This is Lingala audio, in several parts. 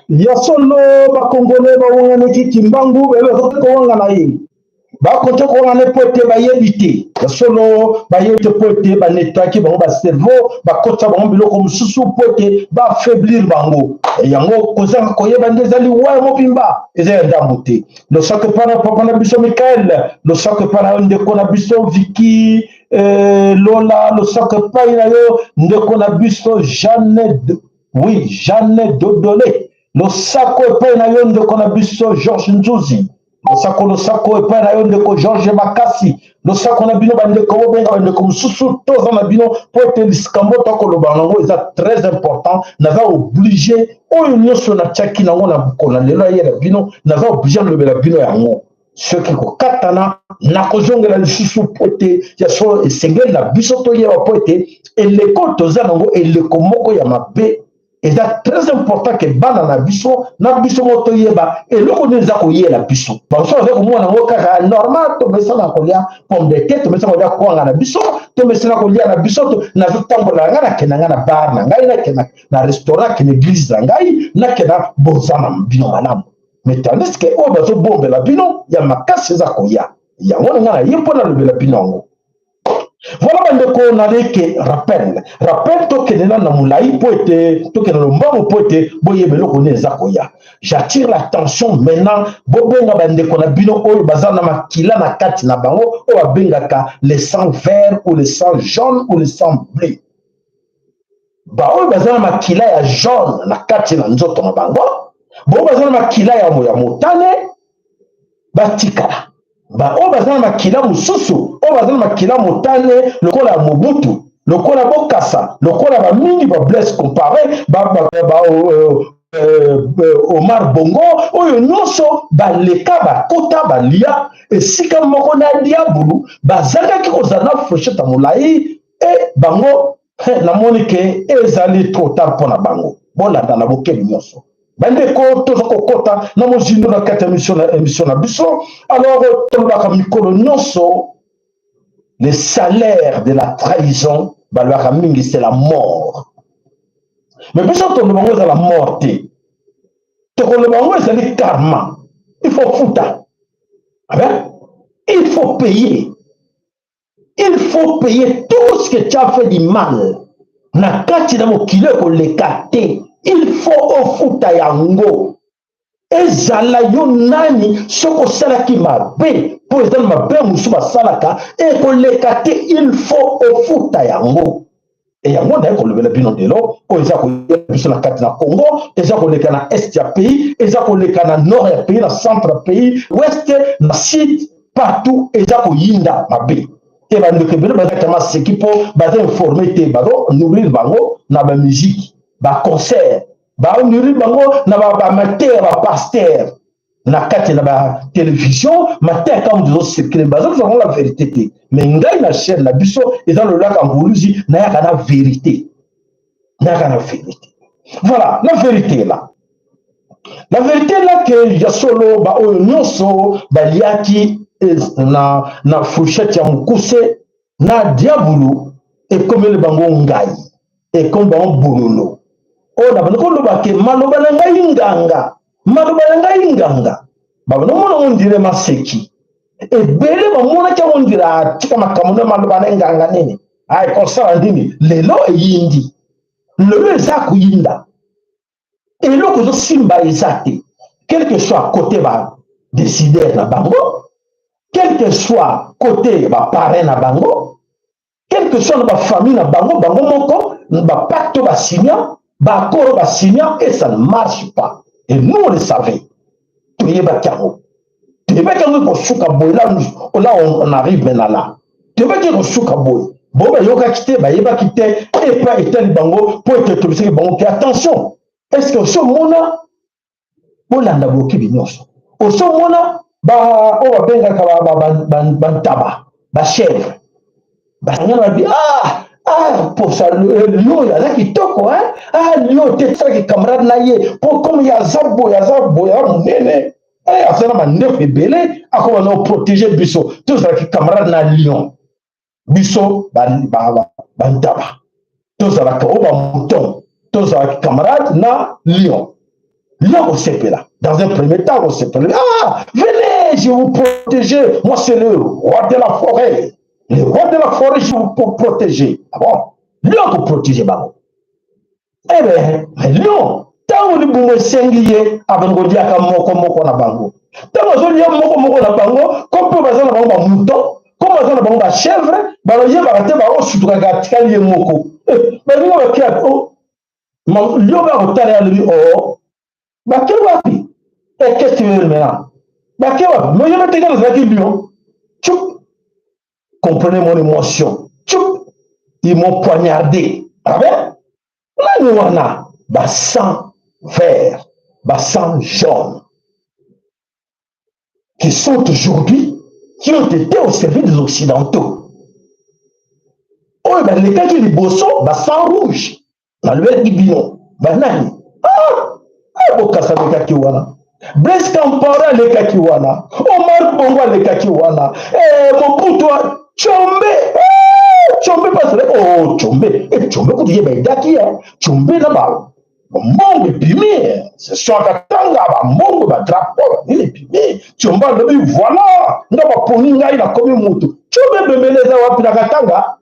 Ya solo, bakongole bawanganaki Kimbangu, bazoki kowangana ye, bakoki kowangana mpo ete bayebi te. Ya solo, bayebi te mpo ete banetwaki bango bacerveau, bakotisa bango biloko mosusu mpo ete baaffaiblir bango. Yango kozanga koyeba nde ezali wa ya mobimba, eza ya ndambo te. Losako epai na papa na biso Mikael, losako epai na yo ndeko na biso Viki Lola, losako epai na yo ndeko na biso Jeanne, oui, Jeanne Dodole, losako epai na yo ndeko na biso Georges Nzuzi, losako, losako epai na yo ndeko Georges Makasi, losako na bino bandeko. Bobenga bandeko mosusu, toza na bino mpo ete likambo tokoloba yango eza très important. Naza obligé, oyo nyonso natiaki nango na mokolo na lelo ayela bino, naza obligé nalobela bino yango. Soki kokatana, nakozongela lisusu, mpo ete ya solo esengeli na biso toyeba, mpo ete eleko toza nango eleko moko ya mabe. Eza très important ke bana na biso na biso moko toyeba eloko nini eza koyela biso. Bamosusu baza komona yango kaka normal: tomesana kolia pomme de terre, tomesana kolia kwanga na biso, tomesana kolia na biso. Nazotambola na ngai, nakenda ngai na bar na ngai, nakenda na restaurant, nakende église na ngai, nakenda boza na bino malamu. Mais tandis ke oyo bazobombela bino ya makasi eza koya, yango na ngai na ye mpo nalobela bino yango. Voilà bandeko, naleke rappel, rappel. Tokende na molai mpo ete tokende lombango, mpo ete boyeba eloko nini eza koya. J'attire l'attention maintenant, bobenga bandeko na bino oyo baza na makila na kati na bango oyo babengaka le sang vert ou le sang jaune ou le sang bleu. Baoyo baza na makila ya jaune na kati na nzoto na bango, bao baza na makila ya motane, batikala. Baoyo baza na makila mosusu, oyo baza na makila motane lokola ya Mobutu, lokola Bokasa, lokola bamingi, ba Blaise Compaoré, Omar Bongo, oyo nyonso baleka, bakota, balia esika moko na diabulu, bazalaki kozala na fourchette ya molai e bango, namoni ke ezali trop tard mpo na bango. Bolanda na bokebi nyonso bandeko, toza kokɔta na mozindo na kati ya émission na biso. Alors tolobaka mikolo nyonso, le salaire de la trahison, balobaka mingi, c'est la mort. Mais biso toloba yango eza la mort te, tokoloba yango ezali karma. Il faut futa, amen, il faut payer, il faut payer tout ce que tu as fait du mal na kati na mokili. Ekoleka te, il faut ofuta yango. Ezala yo nani, soki osalaki mabe, mpo eza na mabe mosusu basalaka, ekoleka te, il faut ofuta yango. E yango naye kolobela bino lelo. Oyo eza koyela biso na kati na Congo, eza koleka na est ya pays, eza koleka na nord ya pays, na centre ya pays, ouest, na sud, partout eza koyinda mabe. E bandeko ebele bazalaki maseki mpo baza informé te. Bazo nourrir bango na bamusique, baconcert, banourrir bango na bamatere, bapasteur na kati na batelevizio, mateya kaka ezocircule, bazozwa ngo la vérité te. Mais ngai na chaîne na biso eza lolaka nguluzi, nayaka na vérité, nayaka na vérité. Voilà la vérité là, la vérité là, ke ya solo, baoyo nyonso baliaki na fourchette ya mokuse na diabulu, ekomeli bango ngai, ekomi bango bololo. Oyo na bandi koloba ke maloba na ngai nganga, maloba na ngai nganga, babanda omona ngo ndire maseki. Ebele bamonaki yango ndire atika makambo na maloba na nganga nini, ay kosala ndini. Lelo eyindi, lelo eza koyinda, eloko ezosimba eza te. Quel que soit côté ba décideur na bango, quel que soit côté ba parrain na bango, quel que soit na ba famille na bango, bango moko ba pacte ba signa, ba accord ba signa, et ça ne marche pas. Et nous, on le savait. Toyebaki yango, toyebaki yango ekosuka boye. Là, là on arrive maintenant là. Toyebaki ekosuka boye. Bo bayokaki te, bayebaki te. Epa etali bango, mpo ete tobisaki bango ke attention. Est ce que osi omona, bolanda bokebi nyonso, osi omona oyo babengaka bantaba, bachèvre, basangana, babi: "Ah ah, posa lion oyo aza kitoko, ah, lion te, esalaki camarade na ye, mpo comme ye aza boye, aza boye, aza monene, aza na mandefu ebele, akoma na oprotéger biso, tozalaki camarade na lion. Biso bantaba tozalaka oyo bamouton, tozalaki camarade na lion." Lion kosepela dans un premier temps, kosepela: "Ah, venez, je vous protéger, moi c'est le roi de la forêt, le roi de la forêt, je vous protéger." Ah bon, lion koprotéger bango. Eh ben, mais lion, ntango libumu esengi ye, abandi koliaka moko moko na bango. Ntango azolia moko moko na bango, ko mpe baza na bango bamouton, ko baza na bango bachèvre, baloyebaka te, baosutukaka, atikali ye moko. Balinga bakia lion, bakotala ye, alobi: "O bake wapi? E, qu'est-ce que tu veux maintenant? Bake wapi? Mais yeba te, nazalaki lion." Tchoup, comprenez mon émotion, tchoup, ils m'ont poignardé. Ah ben, nani wana? Basang vert, basang jaune qui sont aujourd'hui, qui ont été au service des Occidentaux, oyo balekaki liboso, basang rouge. Nalobelaki bino banani. Ah, Bokasa alekaki wana, Blaise Compaoré alekaki wana, Omar Bongo alekaki wana, Mobutu, Tshombe, Tshombe pasele. Oh, Tshombe, Tshombe kutu ye baedaki Tshombe na ba mbongo ebimi, session akatanga, bambongo, badrapeau, banini ebimi. Tshombe alobi: "Voilà, nga baponi ngai, nakomi mutu." Tshombe ebembele eza wapi na Katanga?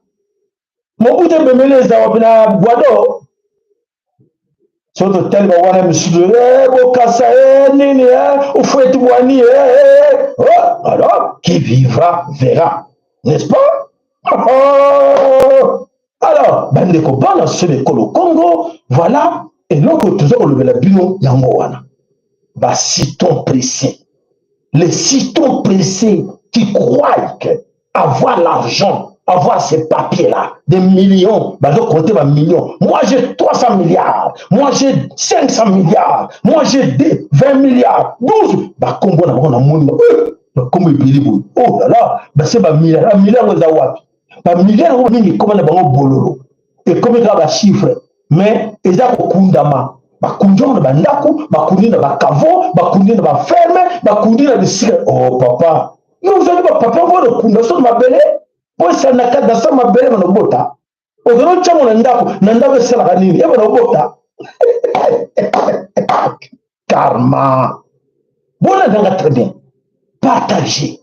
Mobutu ebembele eza wapi na Gbado? So totali bawana misusu, Bokasa, nini, Houphouët Boigny. Oh, alors qui vivra verra, n'est-ce pas? Oh! Alors bandeko, bana so ekolo Congo, voilà eloko toza kolobela bino yango wana. Bacitron pressé, les citrons pressés qui croient que avoir l'argent, avoir ces papiers-là, des millions, bazo compter ba millions. Moi j'ai 300 milliards, moi j'ai 500 milliards, moi j'ai 20 milliards, 12. Bakombo na bango na moni, bakombo ebele boye. Oh là là, base bamilliard, bamilliard yango eza wapi? Bamilliard yango mingi ekóma na bango bololo, ekomi kaka bachiffre, mais eza kokundama. Bakundi yango na bandako, bakundi na bacaveau, bakundi na baferme, bakundi na bisika. Oh papa, yo ozali bapapa yango okunda so mabele po esala na kati na sa mabele, bana obota, ozali otyango na ndako. Na ndako esalaka nini? E bana obota karma. Bolandanga très bien, partagez,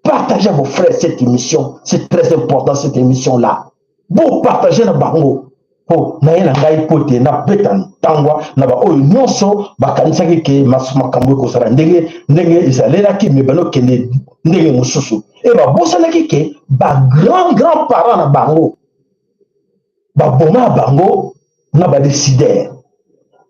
partagez à vos frères cette émission, c'est très important, cette émission là. Bo partager na bango, mpo naye na ngai mpo te nabeta ntangwa na baoyo nyonso bakanisaki ke makambo ekozala ndenge ndenge ezalelaki, me banokende ndenge mosusu. E babosanaki ke bagrand grand parent na bango baboma bango na badécideur,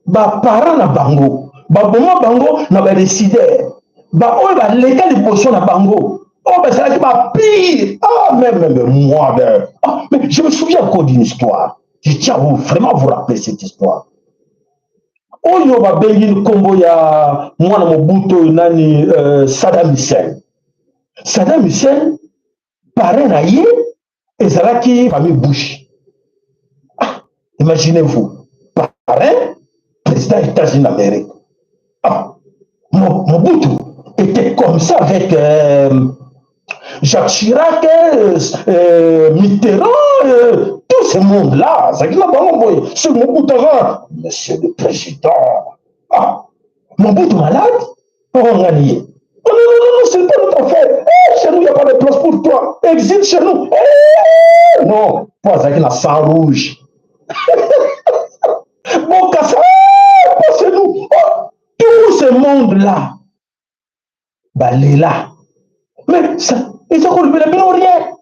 baparent na bango baboma bango na badécideur, baoyo baleka liboso na bango, oyo bazalaki bapire. Ah, même moi, ben, ah, mais je me souviens encore d'une histoire. Je tiens à vous vraiment vous rappeler cette histoire. Oyo babengi nkombo ya mwana Mobutu oyo nani, Saddam Hussein. Saddam Hussein, parrain na ye ezalaki famille Bush. Ah, imaginez-vous, parrain président États-Unis d'Amérique. Ah, Mobutu était comme ça avec Jacques Chirac, Mitterrand, tout ce monde-là. C'est ce Mobutu, monsieur le président. Ah, Mobutu malade, pour en gagner. Oh non, non, non, non, c'est pas notre affaire. Eh, chez nous, il n'y a pas de place pour toi. Exile chez nous. Eh, non, pas avec la sang rouge. Bon, ça, pas chez nous. Oh, tout ce monde. monde là balela, mais eza kolobela bino rien.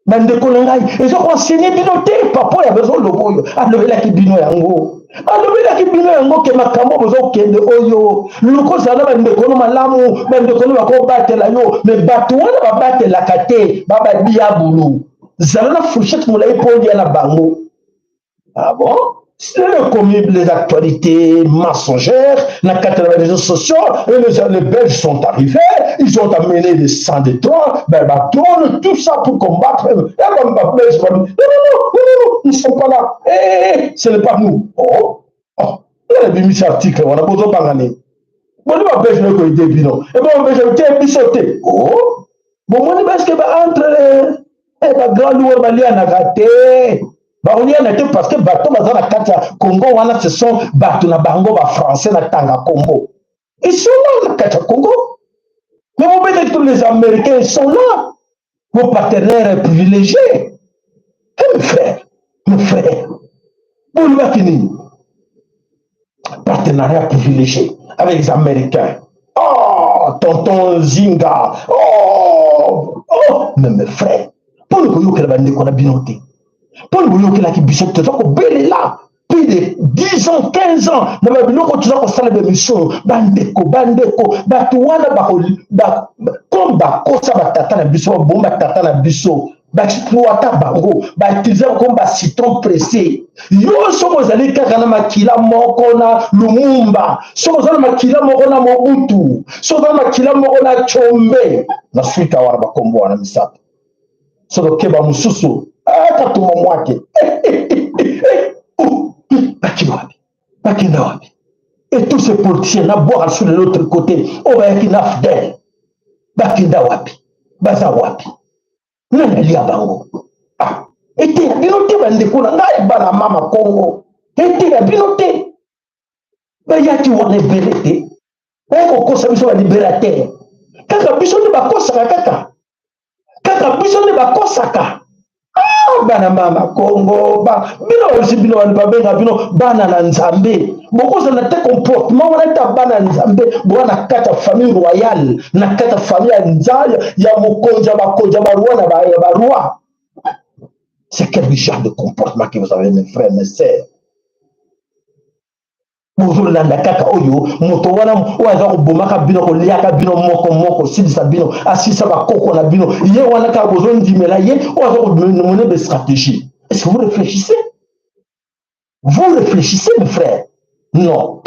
Bandeko na ngai, eza koenseigne bino te. Papa oyo azoloba oyo alobelaki bino yango, alobelaki bino yango ke makambo bozokende oyo, luka ozala na bandeko no malamu, bandeko no bakobatela yo. Me bato wana babatelaka te, babadiabulu. Zala na fourchette molai mpo olia na bango. Ah bon? C'est le commis les actualités mensongères, na kati na réseaux sociaux, et les Belges sont arrivés, ils ont amené des sangs de trône, ben, bah, trône, tout ça pour combattre. Et ben, bah, Belges, non, non, non, non, non, ils ne sont pas là. Eh, eh, eh, ce n'est pas nous. Oh, oh, il y a des article, on a besoin de parler. Bon, ba Belge ne ko aider bino. Et bon, Belge te biso te. Oh, bon, moni parce que ba entre eh ba grand loueur balianaka te. Bakoliana te parce que bato baza na kati ya Congo wana, ce sont bato na bango bafrançais na tanga Congo. Ils sont là na kati ya Congo. Mais bobetaki tous les Américains, ils sont là, vos partenaires privilégiés. Eh, mes frères, mes frères, bolobaki nini? Partenariat privilégié avec les Américains. Oh, tonton Zinga. Oh, oh, mais mes frères, mpona koyokela bandeko na bino te, mpona boyokelaki biso, toza kobelela plus de 10 ans, 15 ans na babiloko, toza kosala bamission. Bandeko, bandeko, bato wana comme bakosa batata na biso, baboma batata na biso, baexploita bango, bautilize comme bacitron pressé. Yo soki ozali kaka na makila moko na Lumumba, soki oza na makila moko na Mobutu, soki oza na makila moko na Tshombe, na suka wana bakombo wana misato, soki okeba mosusu Katumba Mwake, bakende wapi? Bakenda wapi? Et tous ces politiciens na bwaka sur de l'autre côté, oyo bayaki na AFDL, bakenda wapi? Baza wapi? Nani alia bango? Ah, eteya bino te, bandeko na ngai, bana mama Kongo, eteya bino te. Bayaki wana ebele te, baya kokosa biso balibérateur. Kaka biso nde bakosaka, kaka kaka biso nde bakosaka. Ah, bana mama Kongo, ba bino osi bino bana babenga bino bana na Nzambe, bokozala te comportement wana ta bana ya Nzambe. Boa na kati ya famille royale, na kati ya famille ya Nzambe, ya mokonzi ya bakonzi, ya baroi na ya baroi. C'est quel genre de comportement que vous avez, mes frères, mes sœurs? Bozolanda kaka oyo moto wana oyo aza kobomaka bino, koliaka bino moko moko, kosilisa bino, asilisa bakoko na bino. Ye wana kaka bozondimela ye, oyo aza komone de stratégie. Est-ce que vous réfléchissez? Vous réfléchissez, mes frères? Non.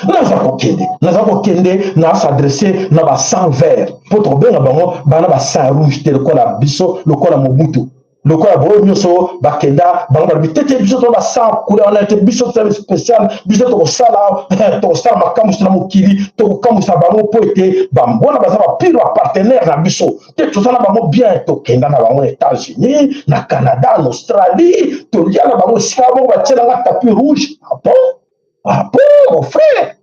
Naza kokende, naza kokende na s'adresse na basang vert, mpo tokobenga bango bana basang rouge te lokola biso, lokola Mobutu, lokola boyo nyonso bakenda. Bango balobi te te, biso to basang couleur wana te, biso toza spécial, biso tokosala, tokosala makambusi na mokili, tokokamwisa bango mpo ete bambona baza bapire bapartenaire na biso te. Toza na bango bien, tokenda na bango na États-Unis, na Canada, na Australie, tolia na bango esika bongo, batielanga tapis rouge. Ah bon? Ah bon, mon frère?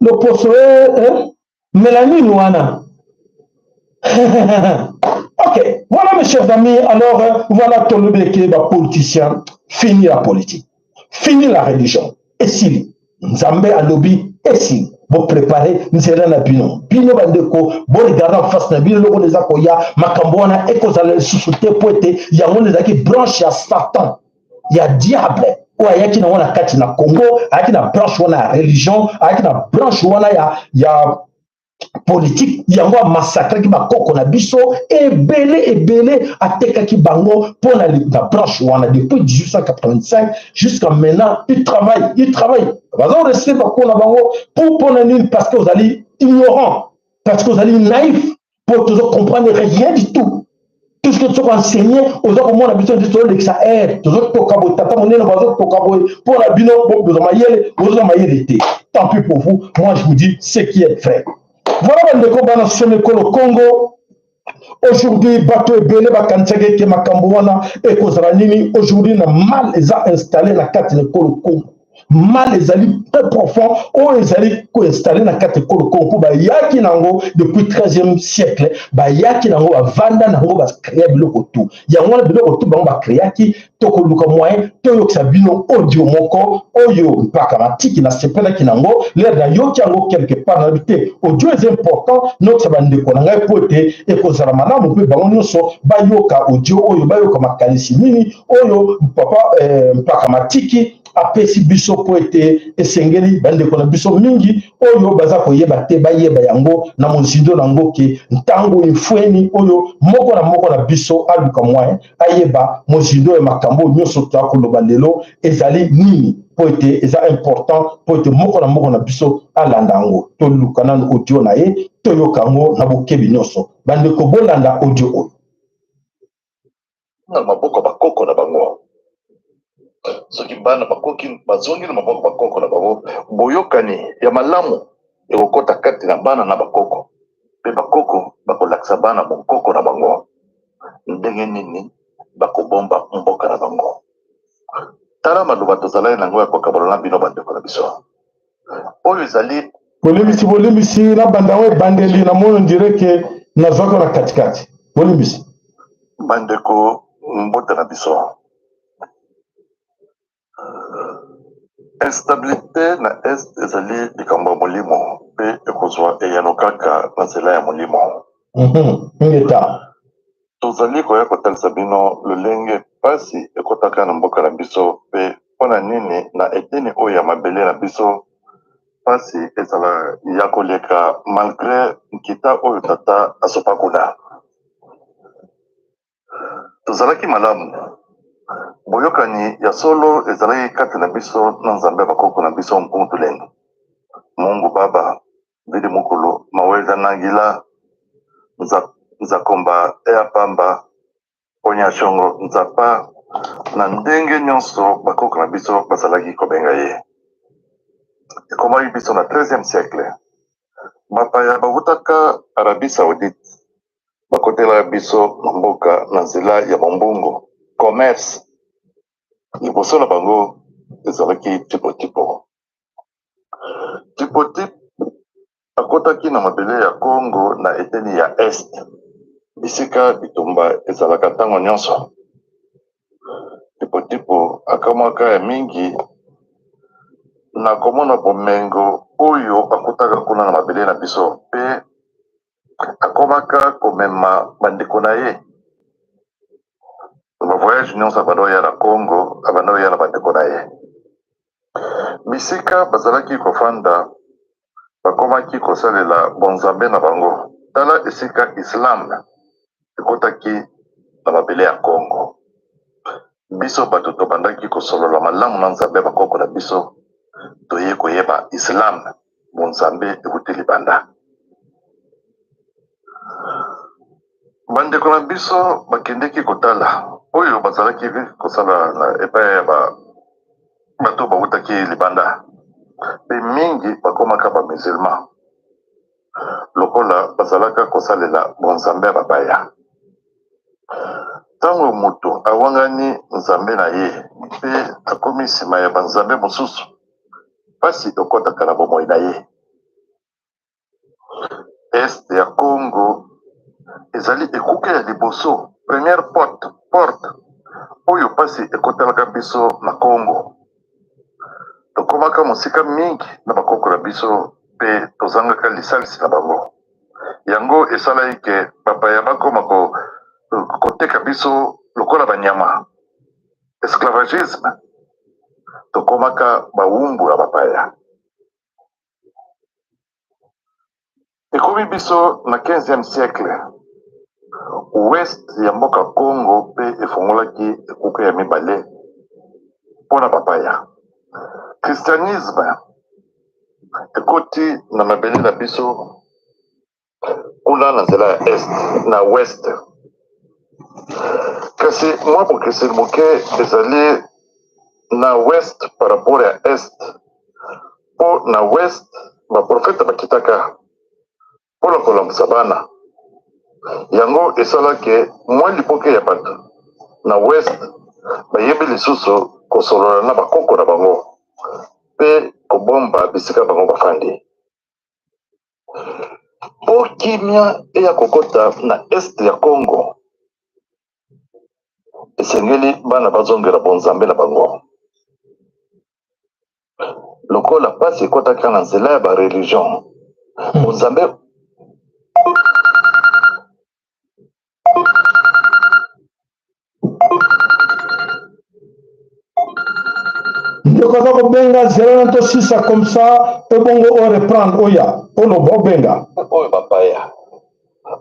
Loposo eh, mélanine wana. Ok, voilà, mes chers amis. Alors voilà, tolobeke bapoliticien, fini la politique, fini la religion, esili. Nzambe alobi esili. Boprépare nzela na bino. Bino bandeko, boregarde en face na bino eloko eza koya. Makambo wana ekozala lisusu te, po ete yango nde ezalaki branche ya Satan, ya diable, oyo ayaki nango na kati na Congo. Ayaki na branche wana ya religion, ayaki na branche wana ya politique. Yango amasakraki bakoko na biso ebele ebele, atekaki bango mpo na branche wana. Depuis 1885 jusqu'à maintenant, il travaille, il travaille. Baza korester bakoko na bango po mpona nini? Parce que ozali ignorant, parce que ozali naïf, mpo tozo comprendre rien du tout. Tout ce que tozo koenseigner, oza komona biso nde tozolekisa aire, tozotoka boye, tata monene bazotoka boye mpo na bino. Bozwa mayele, bozwa mayele te, tant pis pour vous. Moi, je vous dis ce qui est vrai. Voilà, bandeko bana somekolo Congo. Aujourd'hui, bato ebele bakanisaki ete makambo wana ekozala nini. Aujourd'hui, na mal eza installé na kati na ekolo Congo. Mal ezali très profond oyo ezali koinstalle na kati ekolo Kongo, mpo bayaki nango depuis 13e siècle, bayaki nango, bavanda nango, bacrea biloko tu yango wana. Biloko tu bango bacreaki, tokoluka moyen toyokisa bino audio moko oyo Mpaka Matiki nasepelaki nango lere nayoki yango quelque part. Nayebi te, audio eza important nayokisa bandeko na ngai, mpo ete ekozala malamu mpe bango nyonso bayoka audio oyo, bayoka makanisi nini oyo papa Mpaka Matiki apesi biso, mpo ete esengeli bandeko na biso mingi oyo baza koyeba te bayeba yango na mozindo na yango, ke ntango efweni oyo moko na moko na biso aluka moyen ayeba mozindo ya makambo nyonso toya koloba lelo ezali nini, mpo ete eza important mpo ete moko na moko na biso alanda yango. Toluka nanu audio na ye, toyoka yango na bokebi nyonso. Bandeko, bolanda audio oyo. Na maboko ya bakoko na bango. Soki bana bakoki bazongi na maboko bakoko na bango, boyokani ya malamu ekokɔta kati na bana na bakoko, mpe bakoko bakolakisa bana bonkoko na bango, ndenge nini bakobomba mboka na bango. Tala maloba tozalaki nango ya kokabola na bino, bandeko na biso. Oyo ezali Bolimbisi, bolimbisi, na banda yango ebandeli na moni ondire ke nazwaka na katikati. Bolimbisi. Bandeko, mbote na biso. Instabilité na Est ezali likambo ya molimo mpe ekozwa eyano kaka na nzela ya molimo. Ngeta. Tozali koya kotalisa bino lolenge mpasi ekɔtaka na mboka na biso mpe mpo na nini na eteni oyo ya mabele na biso mpasi ezala ya koleka, malgré nkita oyo tata asopa kuna. Tozalaki malamu, boyokani ya solo ezalaki kati na biso na Nzambe ya bakoko na biso, Mpungu Tulendo, Mungu Baba, Mvidi Mukulu, Maweza Nangila, Nzakomba Ea Pamba, Ponya Shongo Nzapa, na ndenge nyonso bakoko na biso bazalaki kobenga ye. Ekomaki biso na 13e siècle, bapaya bawutaka Arabie Saoudite bakotelaka biso na mboka na nzela ya mombongo, commerce. Liboso na bango ezalaki Tipo-Tipo. Tipo-Tipo akɔtaki na mabele ya Congo na eteni ya Est, bisika bitumba ezalaka ntango nyonso. Tipo-Tipo akamwaka ya mingi na komona bomengo oyo akutaka kuna na mabele na biso, mpe akomaka komema bandeko na ye na bavoyage nyonso. Abanda oya na Congo, abanda oya na bandeko na ye. Bisika bazalaki kofanda, bakomaki kosalela bonzambe na bango. Tala esika islam ekotaki na mabele ya Congo. Biso bato tobandaki kosolola malamu na Nzambe ya bakoko na biso, toye koyeba islam, bonzambe ekuti libanda. Bandeko na biso bakendeki kotala oyo bazalaki kosala na epai ya bato bawutaki libanda, mpe mingi bakomaka bamusulman lokola bazalaka kosalela bonzambe ya bapaya. Ntango moto awangani Nzambe na ye mpe akomi nsima ya banzambe mosusu, mpasi ekɔtaka na bomoi na ye. Est ya Congo ezali ekuke ya liboso, première porte oyo mpasi ekotalaka biso na Congo. Tokomaka mosika mingi na bakoko na biso mpe tozangaka lisalisi na bango. Yango esalaki ke bapaya bakoma koteka biso lokola banyama, esclavagisme. Tokomaka bawumbu ya bapaya. Ekomi biso na 15e siècle, ouest ya mboka Congo mpe efungolaki ekuke ya mibale mpona bapaya. Christianisme ekoti na mabele na biso kuna na nzela ya Est na ouest, kasi mwa bokeseni moke ezali na ouest par rapport ya Est, mpo na ouest baprofete bakitaka mpona kolamusa bana. Yango esalaki mwa liboke ya bato na ouest bayebi lisusu kosolola na bakoko na bango. mpe kobomba bisika bango bafandi. Mpo kimia eya kokota na est ya Congo, esengeli bana bazongela bonzambe na bango. Lokola pasi ekotaka na nzela ya ba religion, bonzambe Ndeko aza kobenga zela na tosisa comme ça ebongo o reprendre oya oloba obenga. Oyo bapaya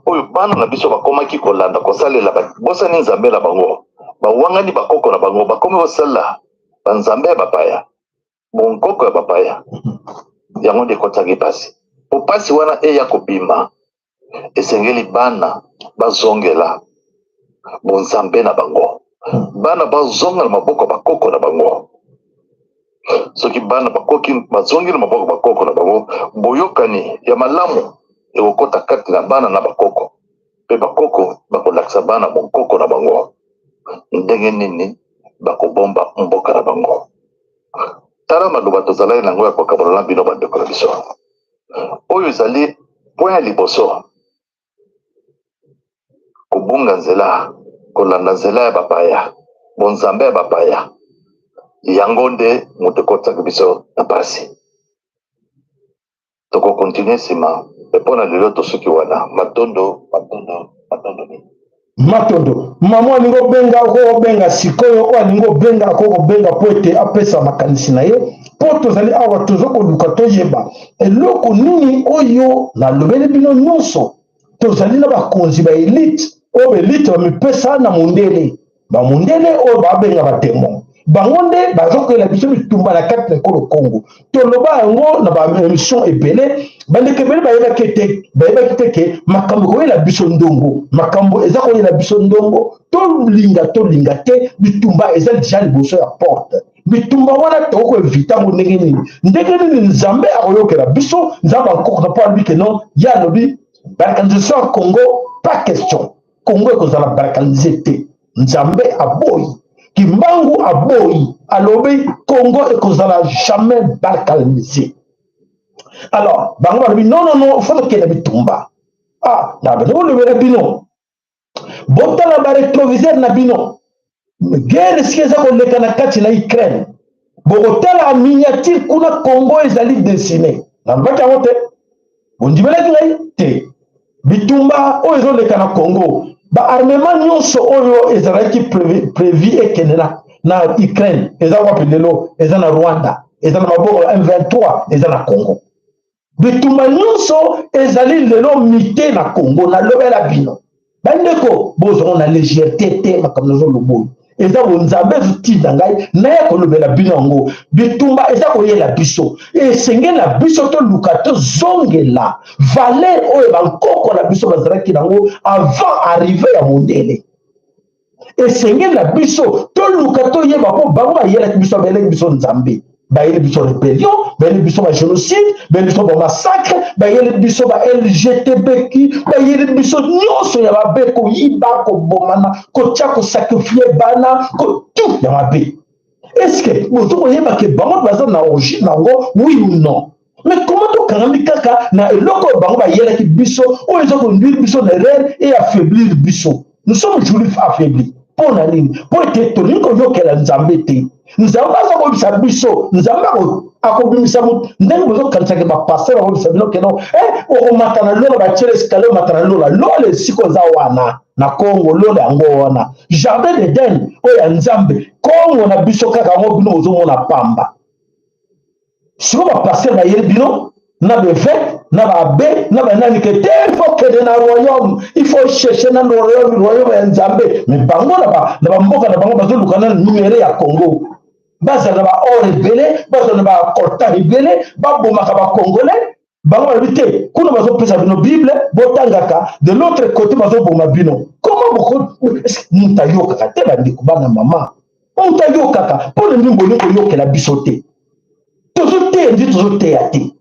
oyo bana na biso bakomaki kolanda kosalela, babosani nzambe na bango, bawangani bakoko na bango, bakomi kosalela banzambe ya bapaya, bonkoko ya bapaya. Yango nde ekotaki mpasi. Po mpasi wana eya kobima, esengeli bana bazongela bonzambe na bango, bana bazonga na maboko ya bakoko na bango. Soki bana bakoki bazongi na maboko bakoko na bango, boyokani ya malamu ekokota kati na bana na bakoko, mpe bakoko bakolakisa bana bonkoko na bango ndenge nini bakobomba mboka na bango. Tala maloba tozalaki na yango ya kokabola na bino bandeko na biso. Oyo ezali point ya liboso, kobunga nzela, kolanda nzela ya bapaya, bonzambe ya bapaya, yango nde moto ekotisaka biso na pasi. Tokokontinue nsima, mpe mpo na lelo tosuki wana. Matondo, matondo, matondo mingi. Matondo. Mama alingi obenga, okoki kobenga sikoyo. Oyo alingi obenga akoki kobenga mpo ete apesa makanisi na ye, mpo tozali awa toza koluka toyeba eloko nini oyo nalobeli bino nyonso. Tozali na bakonzi ba elite oyo ba elite bamipesa na mondele, bamondele oyo babenga bademon, bango nde bazokoyela biso bitumba na kati na ekolo Congo. Toloba yango na baemission ebele, bandeko ebele bayebaki ete bayebaki te ke makambo ekoyela biso ndongo, makambo eza koyela biso ndongo. Tolinga tolinga te, bitumba eza deja liboso ya porte. Bitumba wana tokoki koevite yango ndenge nini? Ndenge nini Nzambe akoyokela biso? Nzambe akokoka mpo alobi ke non, ye alobi balkanisation ya Congo pas question. Congo ekozala balkanise te. Nzambe aboyi, Kimbangu aboyi, alobi Congo ekozala jamais balkanise. Alors bango balobi non non non, faut tokende bitumba. Ah, na bino bolobela bino, botala ba retroviseur na bino, guerre esika eza koleka na kati na Ukraine, bokotala miniature kuna Congo ezali dessine. Nalobaki yango te, bondimelaki ngai te. Bitumba oyo ezoleka na Congo, ba armement nyonso oyo ezalaki prévu ekende na, na Ukraine eza wapi lelo? Eza na Rwanda, eza na maboko ya M23, eza na Congo. Bitumba nyonso ezali lelo mite na Congo. Nalobela bino bandeko, bozongo na légèreté te. Makambo nazoloba oyo eza bonzambe ezotinda ngai naya kolobela bino yango. Bitumba eza koyela biso, esengeli na biso toluka tozongela valeur oyo bankoko na biso bazalaki nango avant arrive ya mondele. Esengeli na biso toluka toyeba mpo bango bayelaki biso, bayelaki biso Nzambe, bayeli biso rébellion, bayeli biso ba génocide, bayeli biso ba massacre, bayeli biso ba LGTBQ, bayeli biso nyonso ya mabe, koyiba, kobomana, kotia, kosacrifie bana, ko tout ya mabe. Est-ce que bozo koyeba ke bango baza na origine nango, oui ou non? Mais comment tokangami kaka na eloko oyo bango bayelaki biso, oyo eza konduire biso na erreur et affaiblir biso? Nous sommes aujourd'hui affaiblis. Mpo na nini? Mpo ete tolingi koyokela Nzambe te. Nzambe aza koyebisa biso, Nzambe akobimisa moto ndenge bozokanisaka bapaster bakoyebisa bino keno okomata na lola, batiela escalier omata na lola. Lola esika oza wana na Congo, lola yango wana jardin d'Eden oyo ya Nzambe. Congo na biso kaka yango bino bozomona pamba. Sikoyo bapaster bayeli bino na bevêque na baabe na banani ke te, il faut kende na royaume, il faut chercher na royaume, royaume ya Nzambe. Mais bango na bamboka na bango bazoluka na numere ya Congo, bazala na baor ebele, bazala na bacoltan ebele, babomaka bacongolais. Bango balobi te, kuna bazopesa bino Bible botangaka, de l'autre côté bazoboma bino. Comment moto ayokaka te? Bandeko, bana mama, moto ayokaka mpo na nini bolingi koyokela biso te? Tozoteya nde tozoteya te,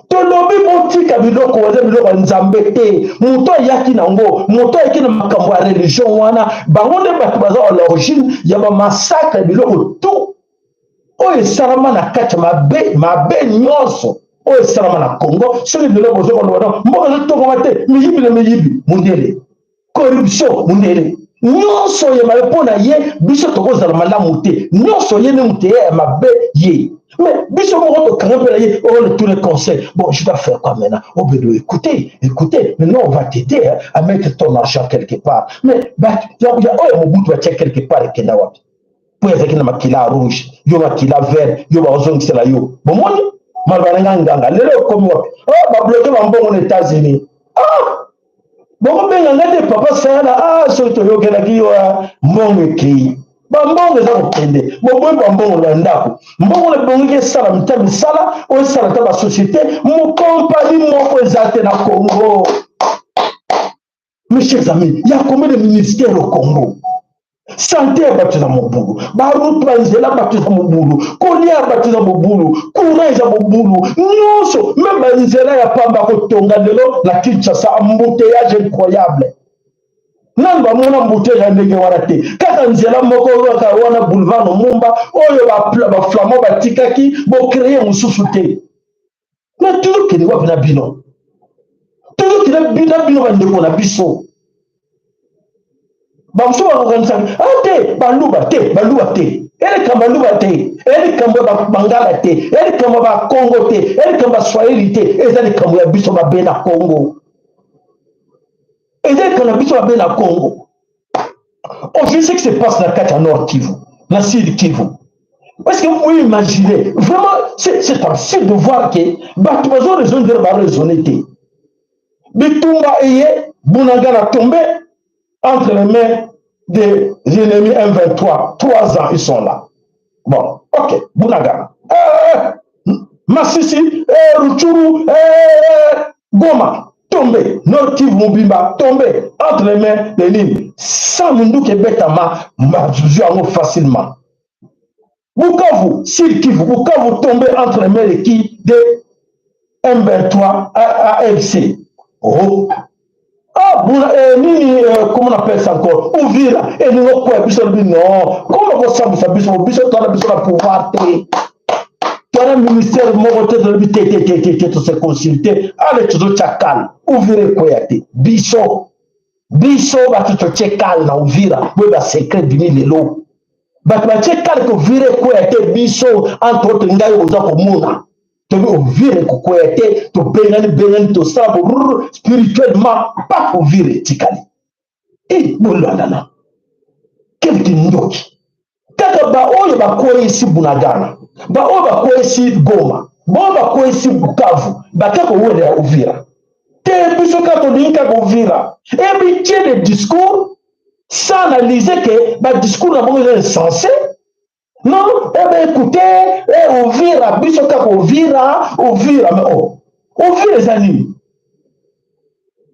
tolobi botika biloko eza biloko ya Nzambe te. Moto ayaki nango, moto ayaki na makambo ya religion wana, bango nde bato baza à l'origine ya bamassacre, biloko tout. Oyo esalama na kati ya mabe, mabe nyonso oyo esalama na Congo, soki lelo bozo koloba no mboka ezotongama te, miyibi na miyibi, mundele, corruption, mundele, nyonso ya mabe mpo na ye, biso tokozala malamu te. Nyonso ye nde moto ya mabe ye, mais biso moko tokanga mpe na ye. Oh, tous les conseils, bon, je dois faire quoi maintenant? Oh bedo, écoutez, écoutez, maintenant on va t'aider, hein, à mettre ton argent quelque part. Mais ya oyo Mobutu atia quelque part, ekenda wapi? Mpo ezalaki na makila rouge, yo makila vert, yo bazongisela yo. Bomoni maloba na ngai nganga, lelo ekomi wapi? Oh, babloquer bambongo na États-Unis. Ah, bokobenga ngai te, papa Sayala. Ah, soki toyokelaki yo, mbongo ekei, bambongo eza kokende. Boboyi bambongo na ndako, mbongo na ebongiki esala mita misala oyo esala ta basociété, mokompani moko eza te na Congo. Mes chers amis, il y a combien de ministères au Congo? Santé ya bato eza mobulu, baroute, banzela bato eza mobulu, kolia ya bato eza mobulu, courant eza mobulu, nyonso, même banzela ya pamba kotonga. Lelo na Kinshasa, embouteillage incroyable, nanu bamona embouteillage ya ndenge wana te. Kaka nzela moko kaka wana, boulevard Lumumba, oyo baflamand batikaki, bocréer mosusu te. Mais tozokende wapi na bino? Tozokende na bino, bandeko na biso bamosusu bakokanisaka a te, baluba te, baluba te, elikambo baluba te, elikambo ya bangala te, elikambo ya bakongo te, elikambo ya Swahili te, eza likambo ya biso babe na Congo, eza likambo na biso babe na Congo. Aujourd'hui, ce qui se passe na kati ya Nord Kivu, na Sud Kivu, est-ce que vous pouvez imaginer? Vraiment, c'est absurde de voir que bato bazo raisonner, baraisonner te. Bitumba eye, Bunagana tombé entre les mains des ennemis M23. 3 ans, ils sont là. Bon, ok, Bunagana. Masisi, Rutshuru, Goma, tombé. Nord Kivu mobimba, tombé entre les mains des lignes. Sans munduki ebetama, bazwi yango facilement. Bukavu, Sud Kivu, Bukavu tombé entre les mains de qui? De M23 AFC. Oh. Ah, buna, nini, comment on appelle ça encore? Uvira, elingo kwa biso lobi non. Comment kosambisa biso, biso twana biso na pouvoir te. Twana ministère moko te, tolobi te te te te te, tose consulter. Ale tozotya calme. Uvira ekweya te. Biso, biso bato totie calme na Uvira, boye ba secret bimi lelo. Bato batie calme ke Uvira ekweya te, biso, entre autres ngai oza komona. Tobi Uvira ekokwea te, tobengani bengani, tosala bororo spirituellement, pa Uvira etikali. E bolandana quelque ndoki kaka baoyo bakweyisi Bunagana, baoyo bakweyisi Goma, baoyo bakweyisi Bukavu, bake kowelela Uvira te. Biso kaka tolingi kaka Uvira. Ebi tie de discours sans analyser ke badiscours na bango eza insensé. Non, eh ben écoutez, eh, Uvira, biso kaka Uvira, Uvira, mais oh, Uvira eza nini?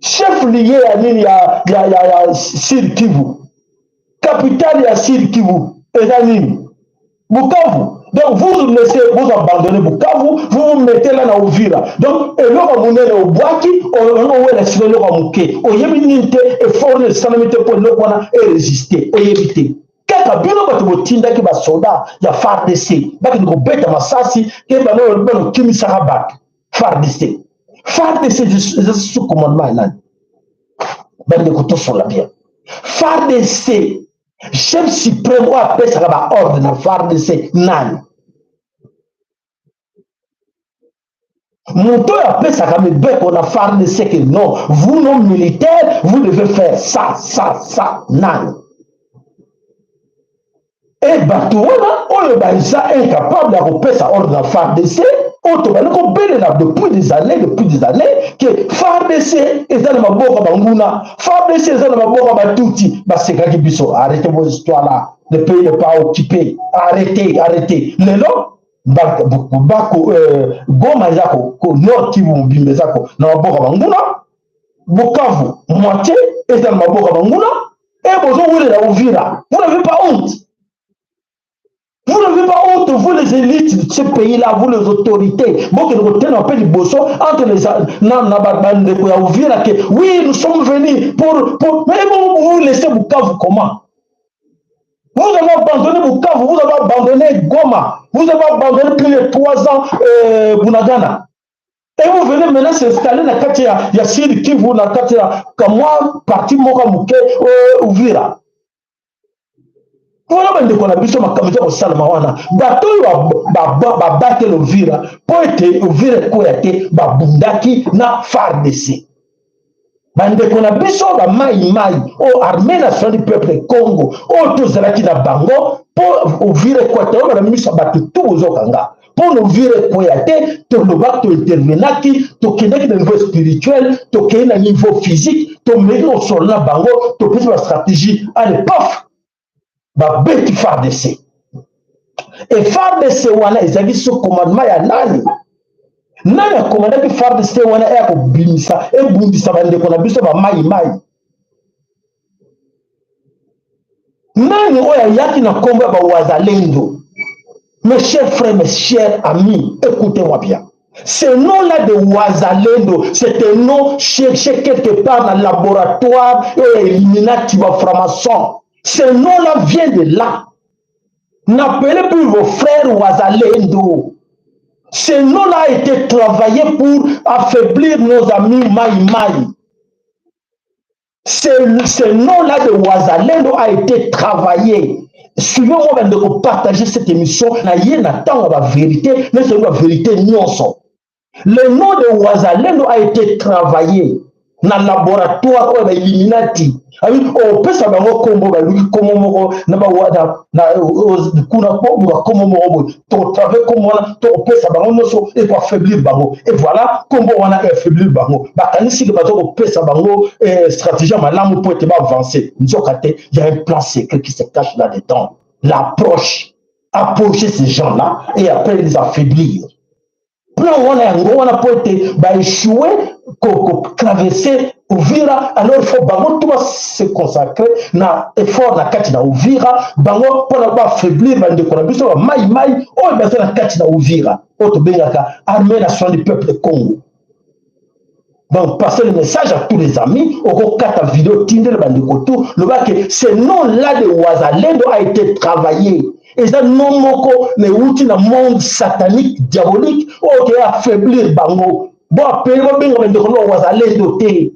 Chef lieu ya nini ya Sud Kivu? Capitale ya Sud Kivu eza nini? Bukavu. Donc vous laissez, vous abandonnez Bukavu, vous vous mettez là na Uvira. Donc eloko monene obwaki, owela sika eloko ya moke. Oyebi nini te, effort esalami te mpo eloko wana erésister. Oyebi te. Kaka bino bato botindaki basoda ya FARDC bakende kobeta masasi ke bano banokimisaka bato. FARDC, FARDC eza sous commandement ya nani? Bandeko, tosola bien. FARDC, chef suprême oyo apesaka baordre na FARDC nani? Moto oyo apesaka mibeko na FARDC ke non, vous nos militaires, vous devez faire ça, ça, ça, nani? E bato wana oyo baza incapable ya kopesa ordre na FARDC, oyo tobandi kobelela depuis des années, depuis des années, ke FARDC eza na maboko ya banguna, FARDC eza na maboko ya batuti, basekaki biso. Arrêtez vos histoires là, le pays n'est pas occupé, arrêtez, arrêtez. Lelo bako Goma eza ko, Nord Kivu mobimba eza ko na maboko ya banguna, Bukavu moitié eza na maboko ya banguna, e bozowelela Uvira. Vous n'avez pas honte? Vous n'avez pas honte, vous les élites de ce pays-là, vous les autorités? Bokende kotena mpe liboso entre les na bandeko ya Uvira ke oui, nous sommes venus pour, mais bon, vous laissez Bukavu comment? Vous avez abandonné Bukavu, vous avez abandonné. abandonné Goma, vous avez abandonné plus de 3 ans Bunagana. Et vous venez maintenant s'installer na kati ya Sud Kivu, na kati ya kamwa partie moko moke, Uvira. Wana bandeko na biso, makambo eza kosalama wana. Bato oyo babatela Uvira mpo ete Uvira ekweya te, babundaki na FARDC. Bandeko na biso bamai mai oyo, Armée nationale du peuple Congo oyo tozalaki na bango mpo Uvira ekweya te, oyo bana miso ya bato tu bozokanga mpo na Uvira ekweya te. Tolobaki, tointervenaki, tokendaki na niveau spirituel, tokei na niveau physique, tomeki kosolola na bango, topesi bastratégie. Ale paf, babeti FARDC. E FARDC wana ezalaki sous commandement ya nani? Nani akomandaki FARDC wana eya kobimisa, ebundisa bandeko na biso bamai mai? Nani oyo ayaki na nkombo ya bawazalendo? Mes chers frères, mes chers amis, écoutez-moi bien. Ce nom-là de Wazalendo, c'est un nom cherché quelque part dans le laboratoire et Illuminati, franc-maçon. Ce nom-là vient de là. N'appelez plus vos frères Wazalendo. Ce nom-là a été travaillé pour affaiblir nos amis Maï Maï. Ce nom-là de Wazalendo a été travaillé. Suivez-moi, bandeko, partager cette émission. Na ye na ntango ya vérité, mais c'est la vérité nyonso. Le nom de Wazalendo a été travaillé na laboratoire oyo bailluminati. Opesa bango nkombo, baluki nkombo moko na bawada kuna, boluka nkombo moko boye, tokotravaille nkombo wana, tokopesa bango nyonso, ekoaffaiblir bango. Et voilà, nkombo wana eaffaiblir bango. Bakanisi ke baza kopesa bango stratégie ya malamu mpo ete baavance. Nzoka te, y a un plan secret qui se cache là dedans. L'approche, approcher ces gens là et après les affaiblir. Plan wana, yango wana mpo ete baéchoue kotraverse Uvira. Alors faut bango to base consacre na effort na kati na Uvira, bango mpona baaffaiblir bandeko na biso bamai mai oyo baza na kati na Uvira, oyo tobengaka Armée nationale du peuple Congo. Donc passez le message à tous les amis. Okokata video, tindele bandeko tu, lobake ce nom là de Wazalendo a été travaillé. Eza nom moko na euti na monde satanique, diabolique, oyo ke affaiblir bango. Bo apele, bobenga bandeko no Wazalendo te.